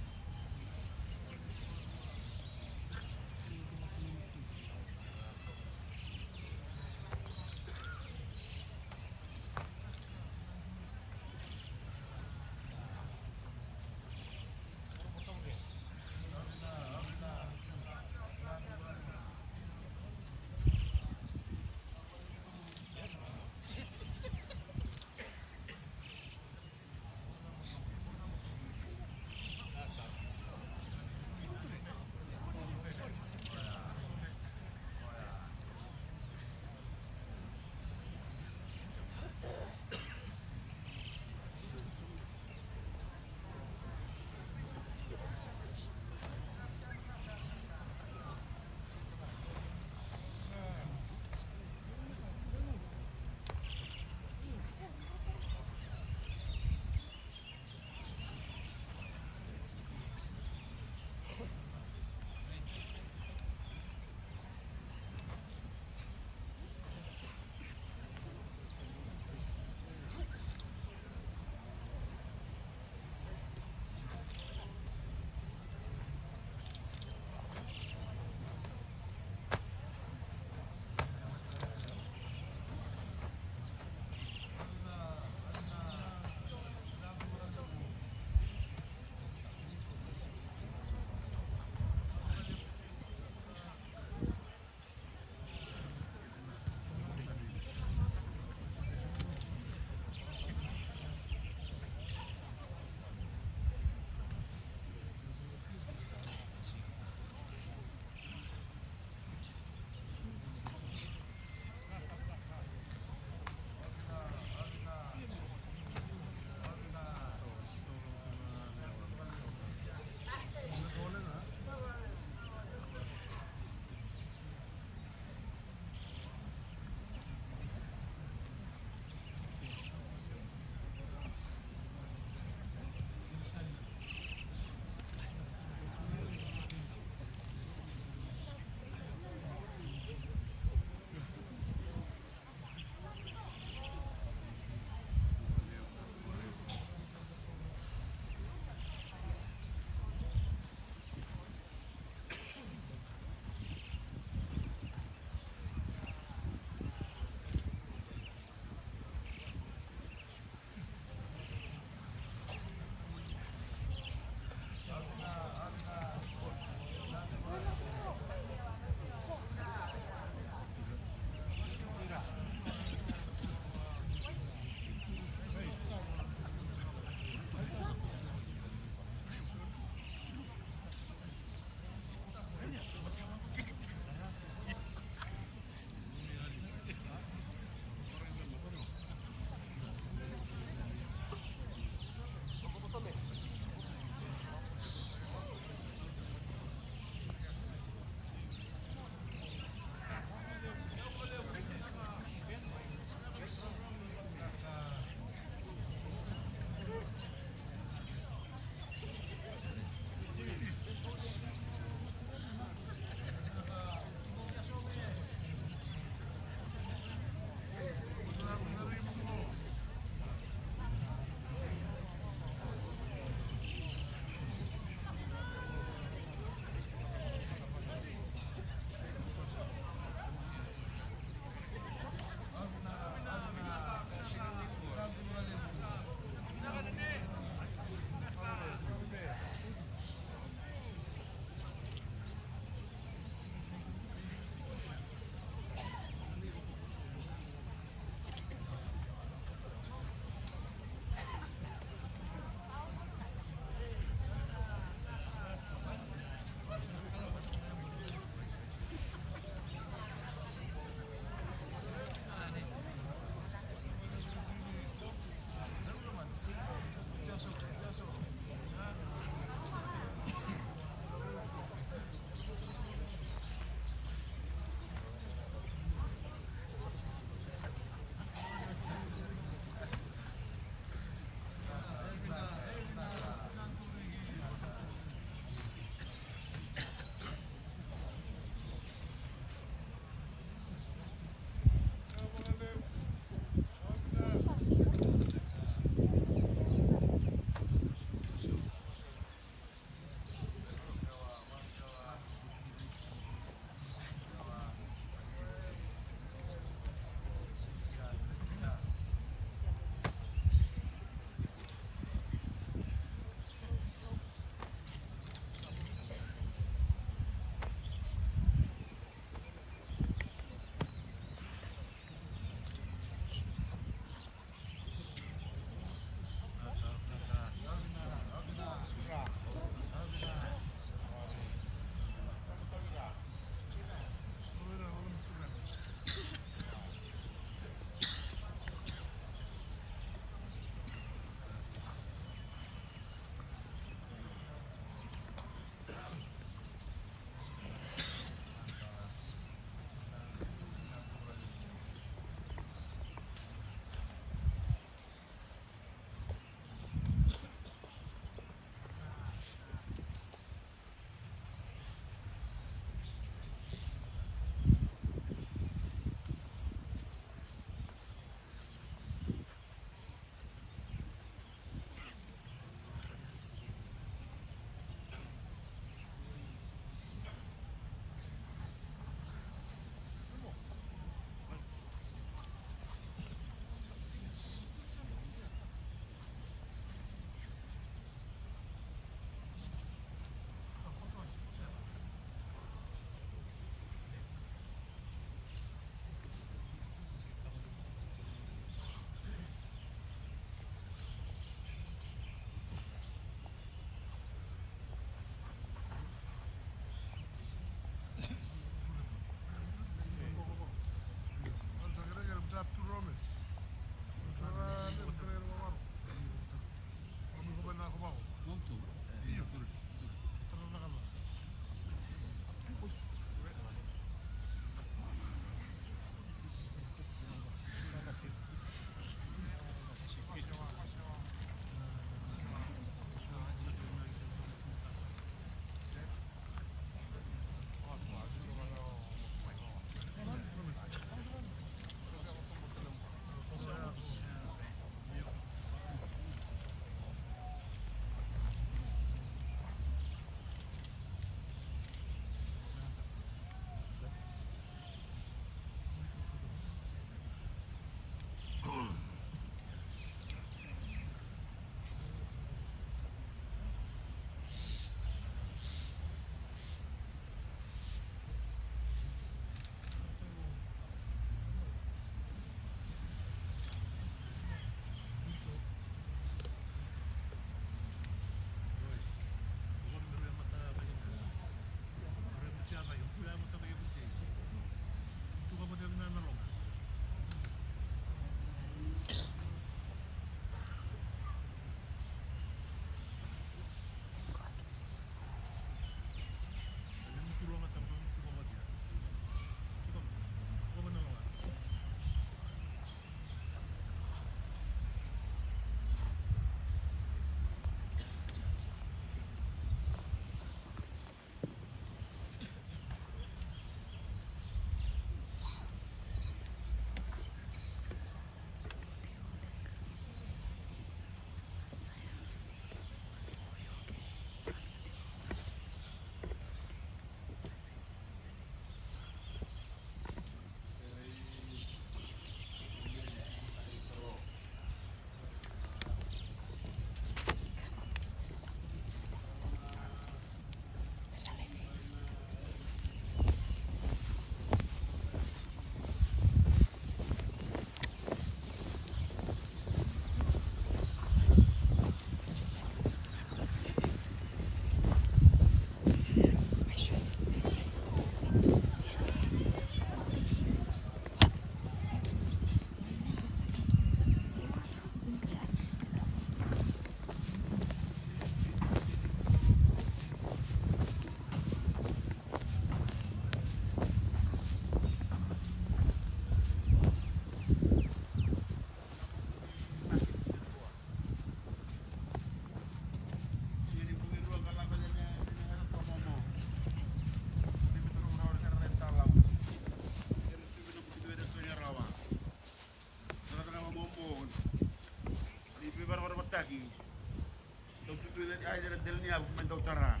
Ira dela ni yavu me dau tara.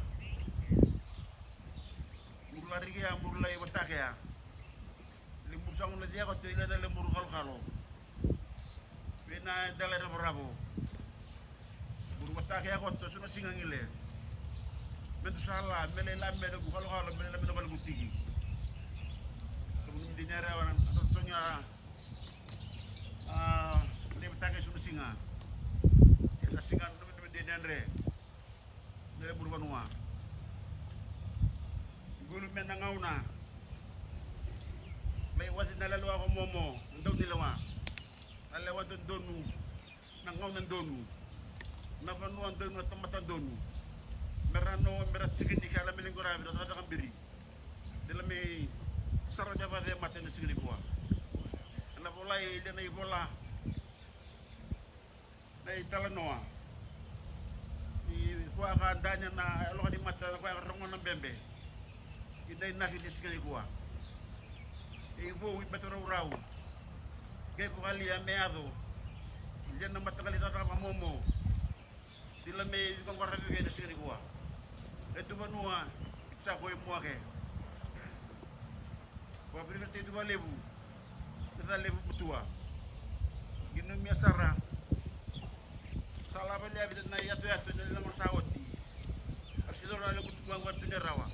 Muru lariki ya, muru lai vatake ya. Lemuru sa gona cia koto, ila na lemuru kalokalo. Vei na dela e ravoravo. Muru vatake ya koto, so na siga gile. Me du sa la, me lai la me na ku kalokalo, me lai la me na valuku tiki. Toku ni midi ni arewa na, na totogi a, a, lai vatake so na siga. Ia na siga na midi ni andre. Na lemuru vanua. Gulu me na gauna. Lai waci na lewa ko momo, na dau ni lewa. Na lewa dodonu, na gauna donu. Na vanua donu, na tamata donu. Me ra no, me ra tiki ni kala me lengo ravi, ra cakacaka biri. Dela me sara ni vace mata na siga ni kua. Na volai, dela na ivola. Na italanoa. I koya ka dania na yaloka ni mata, na koya ka rogo na bebe. I dai naki ni siga ni kua. I vou i beta raurau. Qai vakalia me yaco. I lia na mataqali cakacaka vakamomo. Dila me i koqora veke na siga ni kua. E tu vanua, i sa ko i mua ke. Vakavirina tei tu vakalevu. Sa levu putua. Ginumia sara. Sa lava lia vita na yatoyato na lagona sa oti. A si coro na levu tu vanga tu ni rawa.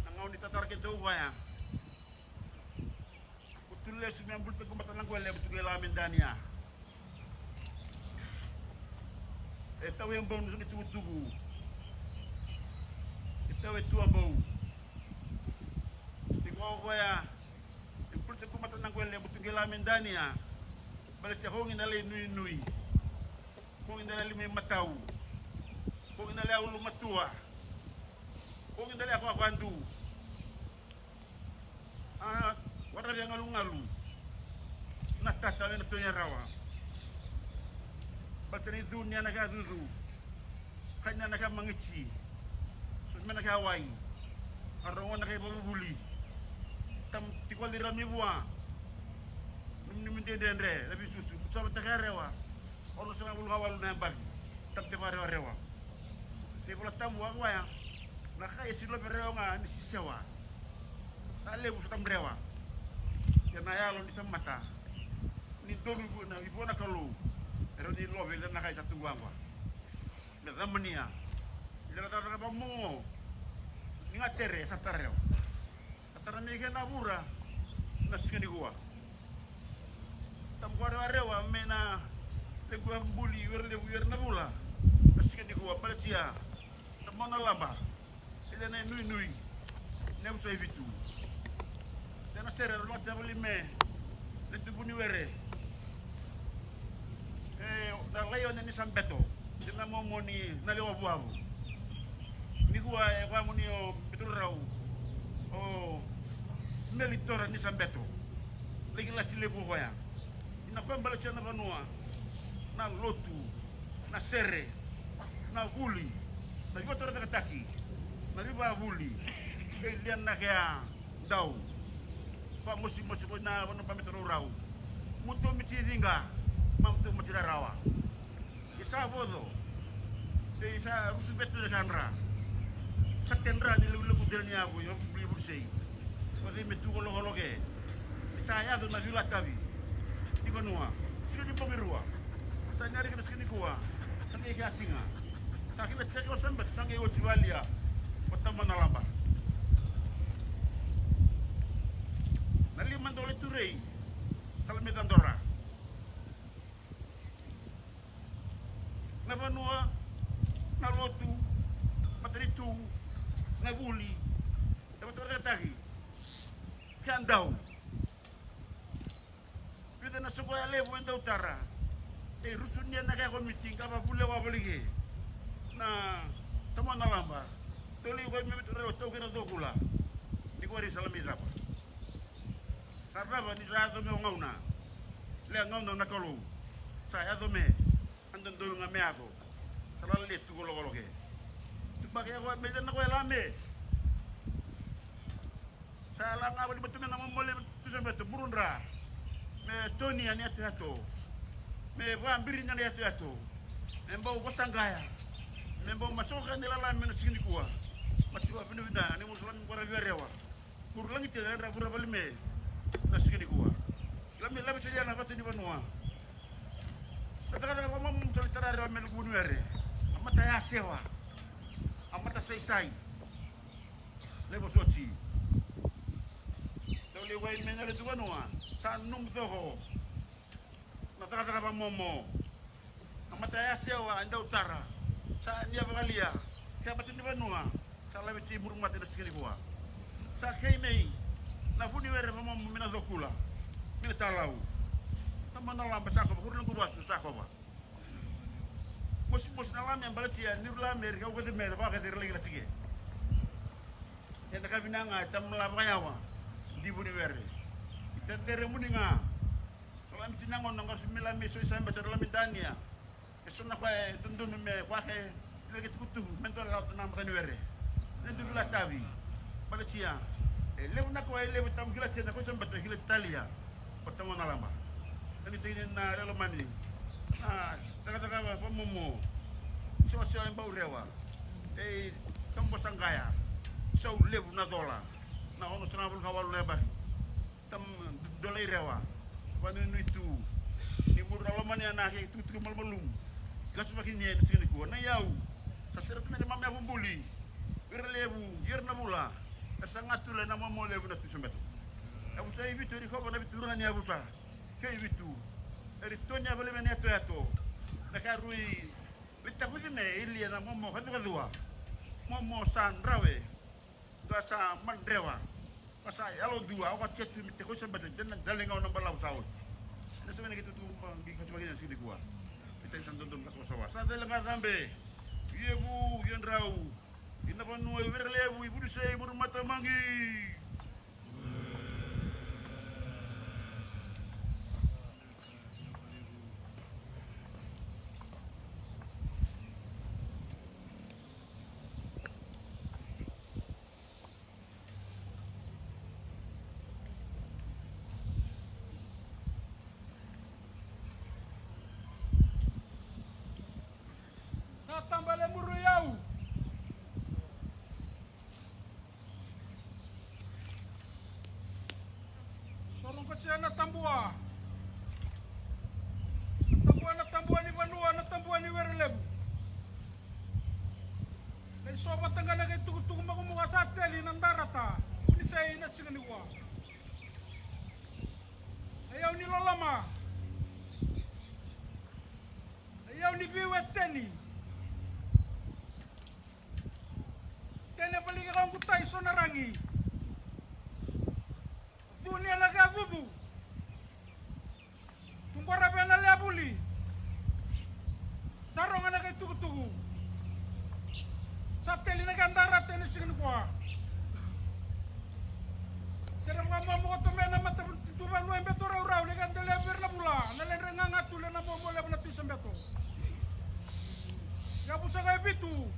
Na gauni tatara ke dau vaya. Ko tu lesu me a bulu taku mata na gole, ko tu ke la me dania. E tau e bau na tukutuku. E tau e tu a bau. Tiko koya. E pulsa ku mata na gole, butu gila me dania. Bale se hongi na lai nuinui. Hongi na lai lima i matau. Hongi na lai ulu matua. Hongi na lai akwa kwandu. A, wara via galugalu. Na tata me na tonya rawa. Bale se ni duni ana ka dudu. Kai na na ka magiti. Su me na ka wai. A rongo na ka i vavuvuli. Tam tiko ali rami vua. Num num dendendre na visusu. Mutu sava taka rewa. Ono sanga vulu ka walu na yabaki. Tam tiko a rewa rewa. Te vola tamu a waya. Na ka e si love rewa ga ni sisewa. Sa levu sa tam rewa. Ia na yalo ni tamata. Ni donu i vua na, i vua na Kalou. E rau ni love na ka e sa tugu agua. Na camania. Ila na cakacaka vakamogo. Ni ga tere sa tara rewa. Sa tara me ike na vura. Na siga ni kua. Tamu kua rewarewa me na lequ a buli wera levu wera na vula. Na siga ni kua baletia. Na mau na laba. Ila na nuinui. Na vusa i vitu. Ila na sere ro lati a vali me. Na tubu ni were. E, na laione ni sa beto. Dina momo ni na lewa vuavu. Ni kua e vamuni o beto rau. O meli tora ni sa beto. Laki lati levu koya. Ina koya baletia na vanua. Na lotu. Na sere. Na vuli. Na vivatora cakataki. Na vivavuli. E lia na kea. Dau. Vakamosimosi ko na vanua ba me taraurau. Mutu miti ciqa. Mamutu mati rarawa. I sa voco. Sei sa rusu betu na kadra. Sa tedra ni levulevu dela ni yavu i vavuli vuli sei. Ko cei me tu kolokolo ke. I sa yaco na vila tavi. Ni vanua. Sio ni bogi rua. Sa ni ariki na sio ni kua. Sa ni eke a siga. Sa kila tiko o Sambet na qai oti valia o tama na laba. Na lima dole turei. Tala me cadora. Na vanua, na lotu, matanitu, na vuli, na matavakataki. Ka dau. Vica na soqo ya levu e dau tara. E rusunia na kea komiti ka vavule wavolike. Na tamo na laba. Tolei ko me vitu reo tau kira cokula. Ni ko ri sala me cava. Ka cava ni sa yaco me o gauna. Lea gauna na Kalou. Sa yaco me. Anda donu ga me yaco. Sa lala le tu kolokolo ke. Tu bake ya ko me na ko e lame. Sa la ga vali batu me na momole tu sa beto burundra. Me toni ani atu yato. Me vabiri na yato yato. Me bau vosagaya. Me bau masoka ni lala me na siga nikua. Mati vavinavinaka ni musu lami qora via rewa. Muru lagi tia na yadra vura vali me na siga nikua. Lami lami tia na vatu ni vanua. Na takataka vamamu tali tara rewa me luku ni were. A mata ya sewa. A mata saisai. Levo soti. Dau lewai me na le tu vanua. Sa numu coko. Na cakacaka vamomo. Na mata ya sewa e dau tara. Sa nia vakalia. Ke a bati ni vanua. Sa lave ti muru mate na siga nikua. Sa kei mei. Na vu ni were vamomo me na cokula. Me na talau. Tama na laba sa kova. Kuru na guvasu sa kova. Mosimosi na lame a balatia. Niru lame rika ukaci mere. Vakaci ralagi na tike. E na kavina ga e tamala vakayawa. Divu ni were. I tetere muni ga. Lami tina gona ga su me lami so i sa beta lami dania. E so na koya e dodonu me koya ke ina ke tukutuku me dua rauta na mata ni were. Ne du kila tavi. Bata tia. E levu na koya e levu tamu kila tia na koya sa beta kila tia talia. O tamu na lamba. Ani tini na relo mani. Na takataka va momo. Sewa sewa e bau rewa. E tambo sangaya. Sau levu na dola. Na ono sanga vulu ka walu na yabaki. Tam dolai rewa. Vanuinui tu. Ni muru na lomani ana ke tukutuku malumalumu. Gasu vaki ni e na siga nikua na iyau. Sa sera tu na mame a vubuli. Ira levu, ira na vula. E sa gatu le na momo levu na tu sa beto. E vusa i vitu eri kova na vitu runa ni a vusa. Ke i vitu. Eri toni a vale me na yato yato. Na ka rui. Lita kuzi me ilia na momo kacukacua. Momo sa drawe. Dua sa madrewa. Ka sa yalo dua, au ka tia tu me te koisa bata, dena dale ga o na balavu sa oti. Na sa vena ke tutu ma gi kasi vagina sigi kua. Ita sa dodon ka sa sava. Sa dale ga tambe. Ievu, iedrau. Ina vanua i Verelevu, i Vudusei, Vurumatamangi. Sa tabale muru i au. Sorogotia na tabua. Na tabua, na tabua ni vanua, na tabua ni Werelevu. Lai so vata ga na kai tukutuku makumuka sa teli na darata. Kuni sei na siga ni kua. Na yau ni loloma. Na yau ni viu e teni. Tene valike ka ogutai so na ragi. Cu ni a na kea cucu. Tuqora vea na lea vuli. Sa roga na kai tukutuku. Sa teli na kea darata ena siga ni kua. Sere vakamomo koto me na mata tuvalu e beto raurau na kea delea vei ira na vula na ledre gaga tu le na momo levu na tuisa beto. Ia vusaka e vitu.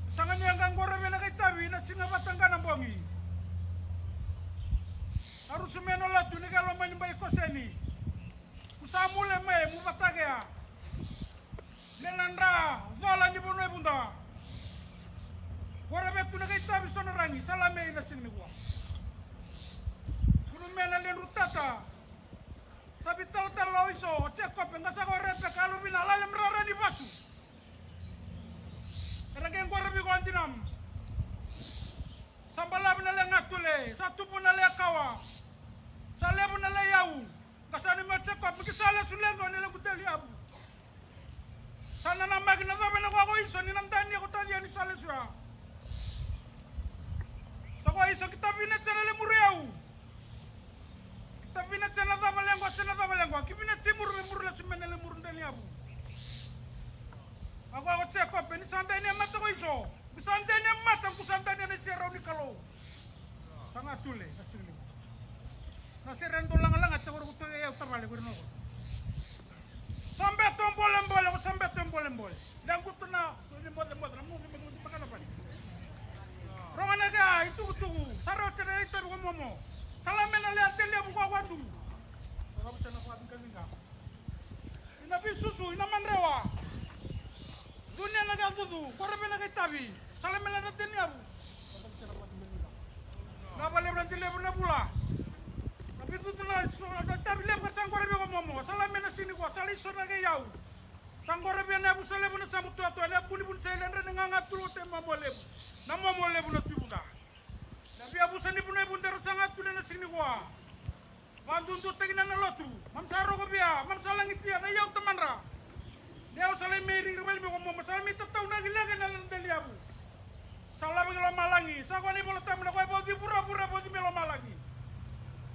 Saga ni a qaqora vei na kai tavi na siga vata ga na bogi. A rusu me na latu ni ka loma ni bai koseni. Ku sa mule mai mu vatakea. Le na dra cola ni vanua i vuda. Qora vei tu na kai tavi so na ragi sa la me i na siga ni kua. Kunu me na ledru tata. Sa vitalatala o iso o Jekope ga sa ko Repeka a lovina a lale mrara ni vasu. Era qai qora viko a dinam. Sa balavu na le gatule, sa tubu na le kawa. Sa levu na le yau. Ka sa ni me o Jekope ki sa lesu leqo ni lequ teli yavu. Sa nanamaki na cove na kua ko iso ni na dania ko talia ni sa lesu ya. Sa ko iso ki tavina tena le muru yau. Ki tavina tena cava leqo, tena cava leqo. Ki vina ti muru me muru lesu me na le muru dania yavu. A kua ko Jekope ni sa dania mata ko iso. Ku sa dania mata, ku sa dania na isi rau ni Kalou. Sa ga tule na sirili. Na sere dou lagalaga te koro kutoya yau tavale kore noko. Sa beto bolebole, ko sa beto bolebole. Sida gutu na ni moce moce na mu ni moce pakana pani. Roga na kea i tukutuku sa rau tena i tavi ko momo. Sa lamena lea te levu ko wadu. Sa rau tena ko abika vinga. Ina visusu, ina madrewa. Dunia na kea dudu, kore vei Sa lai mai na dela ni yavu. Na vale na dela ni yavu na vula. Na vitu na so na tavi levu ka sa qore vei ko momo. Sa lai mai na sini ko sa lai so na ke yau. Sa qore vei na yavu sa levu na sa butu atu na yavu ni vuni sa ile ndra ni gaga tu lo te momo levu. Na momo levu na tu i vuda. Na via vusa ni vuna i vuda era sa ga tu le na sini ko. Vaduduataki na na lotu, mam sa roko via, mam sa lagitia na iyau tamadra. Ni au sa lai mai riri vali me ko mama sa lai mai tatau na gilege na lana deli yavu. Sa lava ki lomalagi, sa koya na ivola tabu na koya e vauci vuravura e vauci mai lomalagi.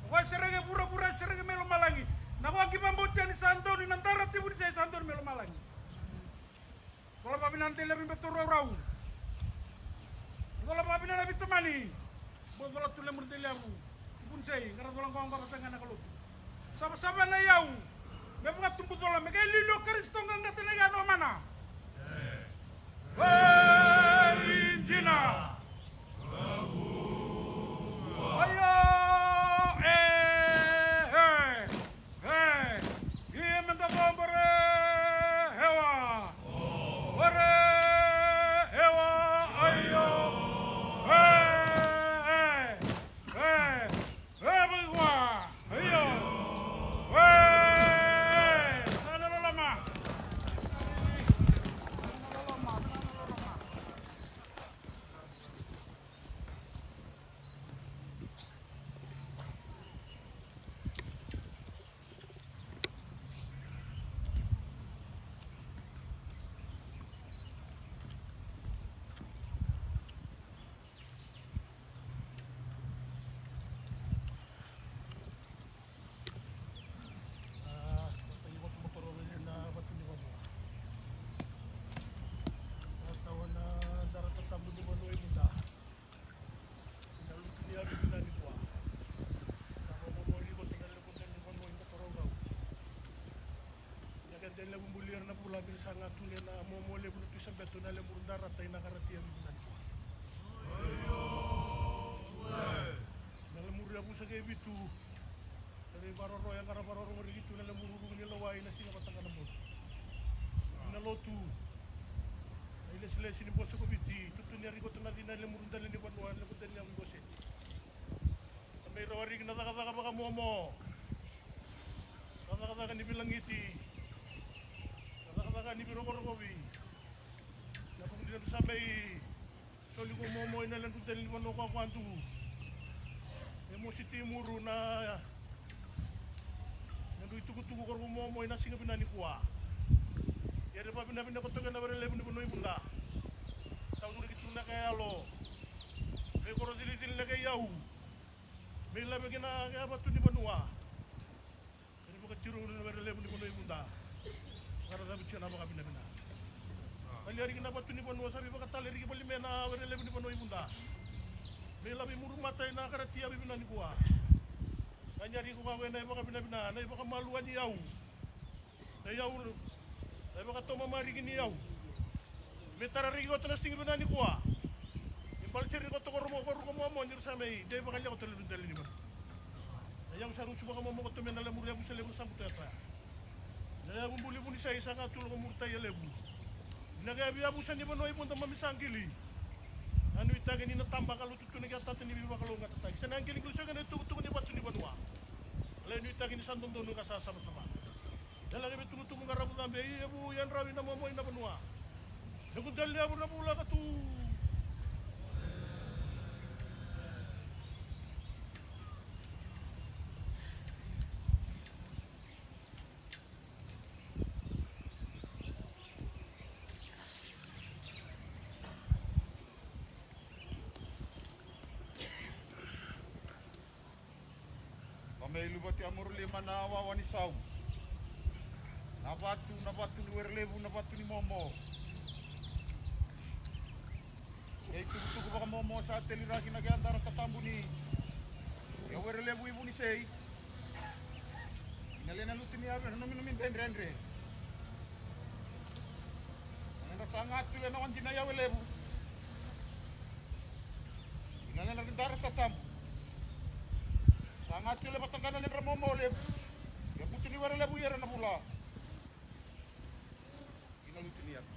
Na koya e sereke vuravura e sereke mai lomalagi. Na koya ki vabautia ni sa donu na dara tivu ni sa sa donu mai lomalagi. Cola vavina na deli yavu i beto raurau. Cola vavina na vitamani. Bo cola tu lemur deli yavu. Vunsei, qara cola qoa qoa vata ga na kalotu. Savasava na iyau. Me vuqa tubu cola, me kai liuliu o Karisito qaqata na iyau na omana. Vei dina. Aio, e, e. E, ia me da vabore, ewa. Bore, ewa, aio. E, e, e, e, mai vua, aio. E, e, na loloma. Ia keda e levu buli ira na vula bira sa ga tu le na momo levu na tu i Sabeto na lemuru darata i na karati a vitu na nikua. Na lemuru yavusa kei vitu. Na vei varoroya ga ra varorogo riki tu na lemuru rugu ni lawai na siga vata ga na bodo. Na lotu. Na ilesilesi ni bose ko Viti. Tutu ni a riko tu na cina na lemuru dali ni vanua na lemuru dali ni yavu ni bose. Na mei rawa riki na cakacaka vakamomo. Na cakacaka ni vilagiti. Na cakacaka ni virokorokovi. Na vuku ni levu sa mei soli ko momo i na ledru deli ni vanua ko akwadu. E mosi timuru na ledru i tukutuku ko roko momo i na siga vina ni kua. Ia re vavinavina ko toka na were levu ni vanua i vuda. Tau turi ki tu na ka yalo. Mei koro cilicili na ka yau. Me lave kina kea vatu ni vanua. Era vakatiro na were levu ni vanua i vuda. Vakaracavi tiko na vakavinavina. Vali ariki na vatu ni vanua sa veivakatale riki vali me na were levu ni vanua i vuda. Me lave i muru mata i na karati a vivina ni kua. Ka ni ariki ko kakwe na i vakavinavina na i vakamaluwa ni yau. Na iyau, na ivakatomamariki ni iyau. Me tara riki koto na sigi vina ni kua. Me bale seri koto ko romo ko ruko momo ni rusa mei de vakalia koto levu dali ni manu. Na iyau sa rusu vakamomo koto me na lemuru yavusa levu sa buto yata. Na iyau buli vuni sa isa ga tulo ko muru tai ya levu. Ina ga yavi yavusa ni vanua i vuda mami sa qili. Na nuitaki ni na taba ka lutu tu na kia tata ni vivakalougatataki sa na qili qili soga na itukutuku ni vatu ni vanua. Lai nuitaki ni sa dodonu ka sa savasava. Ia laki veitukutuku qaravu cabe i yavu i yadravi na momo i na vanua. Yavu dali yavu na vulaka tu. Vamei luvati a muru lima na wawa ni sau. Na vatu, na vatu ni were levu, na vatu ni momo. Kei tukutuku vakamomo sa teliraki na kea dara tatabu ni. Ia were levu i vunisei. Ina lena lutu ni ave na nominumi dredredre. Ena sa ga tu ena wadina ia were levu. Ina lena dara tatabu. Sa ga tele vata ga na ledra momo levu. Ia butu ni were levu ia era na vula. Ina lutu ni yatu.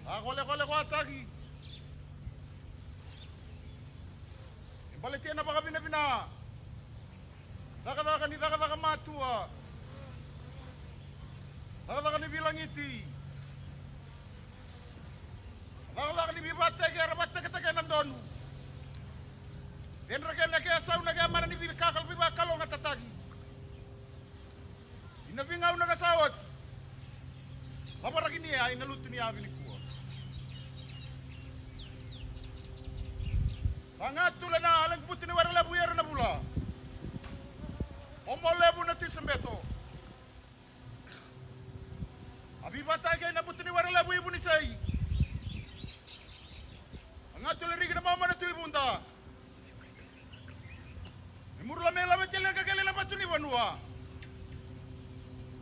A kolekolekoataki. E baletia na vakavinavina. Cakacaka ni cakacaka matua. Cakacaka ni vilagiti. Cakacaka ni veivateketeke era vateketeke na donu. Cedra kena ke sau na ke mana ni veikakalo veivakalougatataki. Ina veigauna ka sa oti. Vavaraki ni a ina lutu ni avi nikua. Sa ga tule na lequ butu ni were levu i era na vula. Momo levu na tisabeto. A veivataki na butu ni were levu i Vunisei. Sa ga tule riki na momo na tu i Vuda. E murula me lave tele na kakele na vatu ni vanua.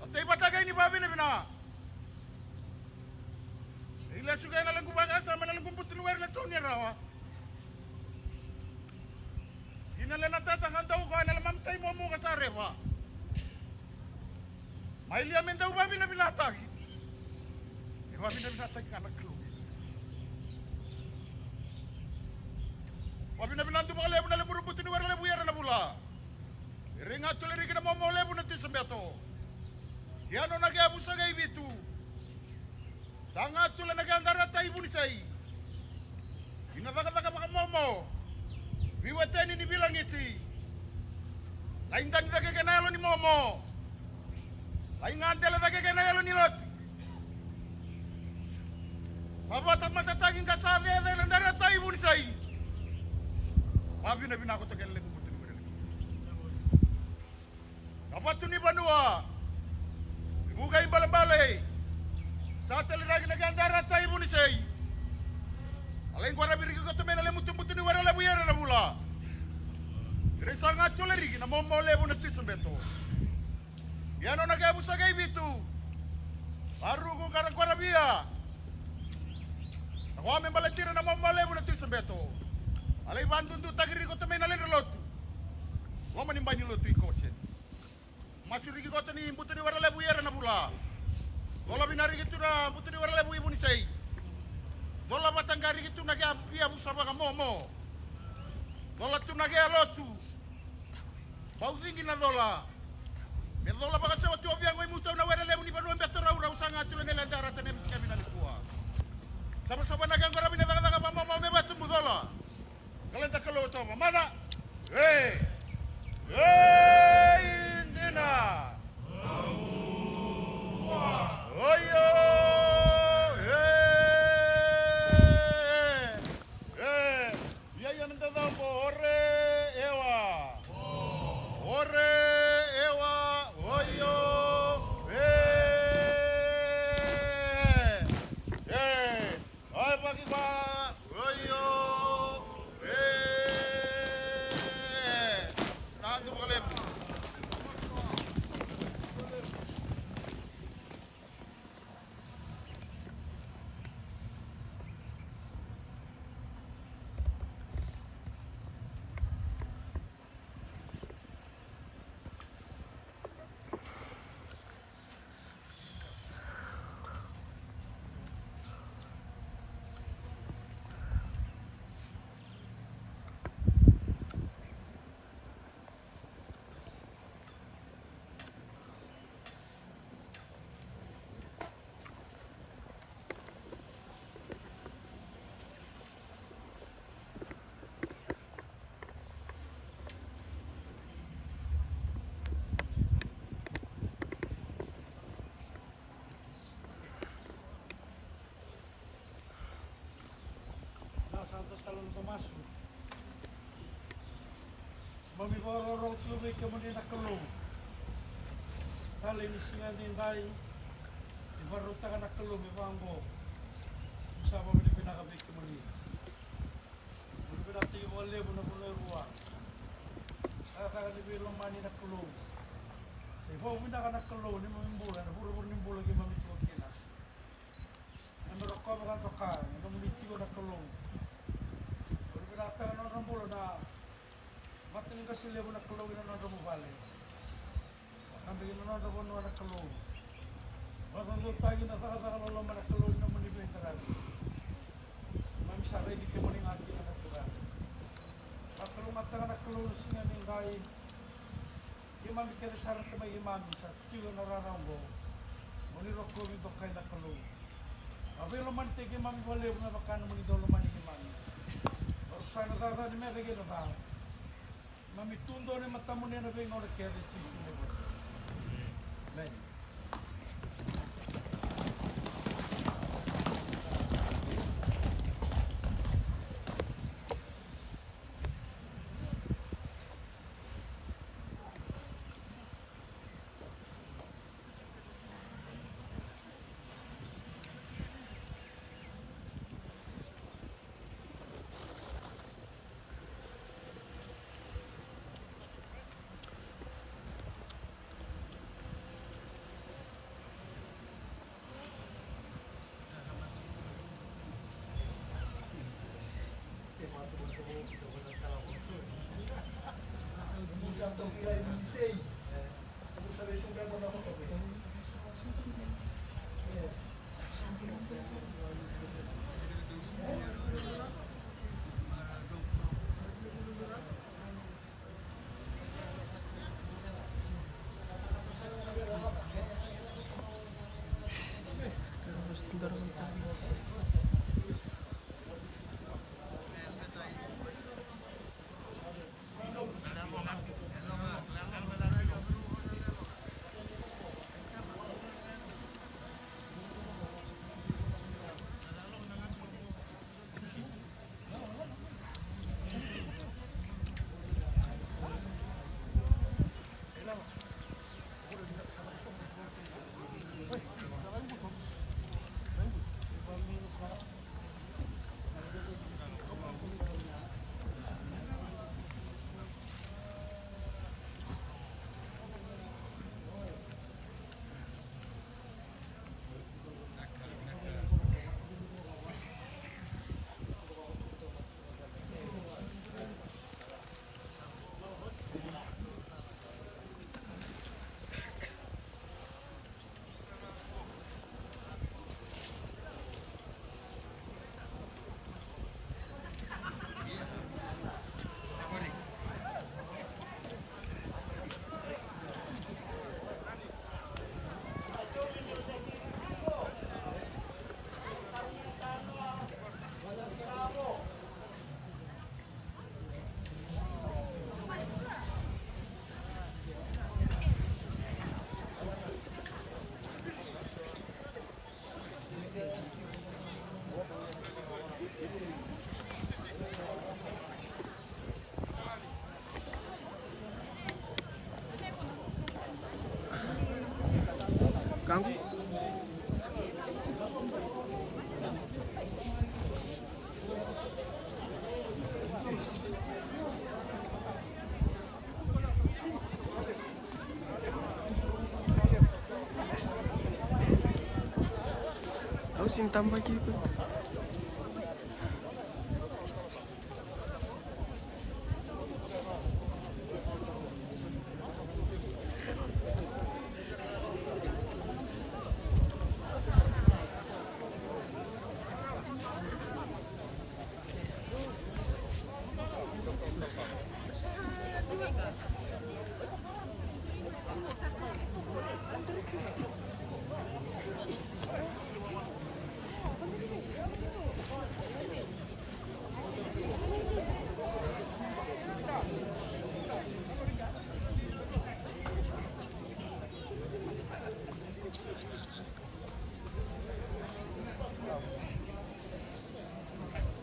A tei vata kei ni vavinavina. E lesu kei na lequ vakasama na lequ butu ni were na toni rawa. Ina le na tata ka dau ka na le mamatai momo ka sa reva. Mai lia me dau vavinavinataki. E vavinavinataki ga na Kalou. Vavinavina tu vakalevu na lemuru butu ni were levu i era na vula. E rei ga tule riki na momo levu na tisabeto. Ia nona ke a vusa kei vitu. Sa ga tule na ke a darata i Vunisei. Ina cakacaka vakamomo. Viweteni ni vilagiti. Lai dani cake kei na yalo ni momo. Lai gadele cake kei na yalo ni lotu. Sa vatamatataki ka sa cece na darata i Vunisei. Vavinavinaka koto kei na lequ butu ni were levu. Na vatu ni vanua. Vuka i balebale. Sa taliraki na ke a darata i Vunisei. A lai qwaravi riki koto mai na lemutu butu ni were levu i era na vula. Rei sa ga tule riki na momo levu na tisabeto. Ia nona ke vusa kei vitu. Varuku ka ra qwaravia. Na koa me baletira na momo levu na tisabeto. A lai vadudutaki riki koto mai na ledra lotu. Loma ni bai ni lotu i Koseni. Masu riki koto ni butu ni were levu i era na vula. Cola vina riki tu na butu ni were levu i Vunisei. Cola vata ga riki tu na ke a via vusa vakamomo. Cola tu na ke a lotu. Bau cigi na cola. Me cola vakasewa tu o via goi mutu au na were levu ni vanua beto raurau sa ga tule na le darata na misika vina nikua. Savasava na ke a qwaravi na cakacaka vakamomo me vatubu cola. Kaleda Kalou toma mada. Ei. Ei dina. Oio. Ei. Ei. Ia ia meda cabo ore ewa. Ore ewa. Oio. Ei. Ei. Ai, vaki va, oio, e, na tu vakalevu. Na sa tatalo na masu. Mami vakaroro tu vei kemuni na Kalou. Tale ni siga edaidai, ni vakarautaka na Kalou me vaqo. Sa vakavinavinaka vei kemuni. Vinavinakataki vakalevu na vanua e rua. Cakacaka ni veilomani na Kalou. Sa ivakavinavinaka na Kalou ni mami bula ena vuravura ni bula keimami tiko kina. Keimami rokova ka doka na nomuni tiko na Kalou. Vinavinakataka na nodra bula na mataniqase levu na Kalou ina nodra vuvale. Vakabibi na nodra vanua na Kalou. Vakacaucautaki na cakacaka loloma na Kalou ni nomuni veika Keimami sa raici kemuni ga kina na Turaga. Vakalougatataka na Kalou na siga ni qai. Keimami kece sara na tamai keimami sa tiko ena rara oqo. Mo ni rokovi dokai na Kalou. A veilomani tei keimami vakalevu me vaka na mo ni dau lomani keimami. Vakarusai na cakacaka ni meca kei na ca. Keimami tu donu e matamuni ena veigauna kece, Jisu na iVakabula. Emeni. Kangu. Au sini tabaki iko.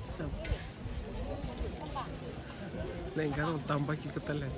Sa. Na iqara au tabaki iko tale.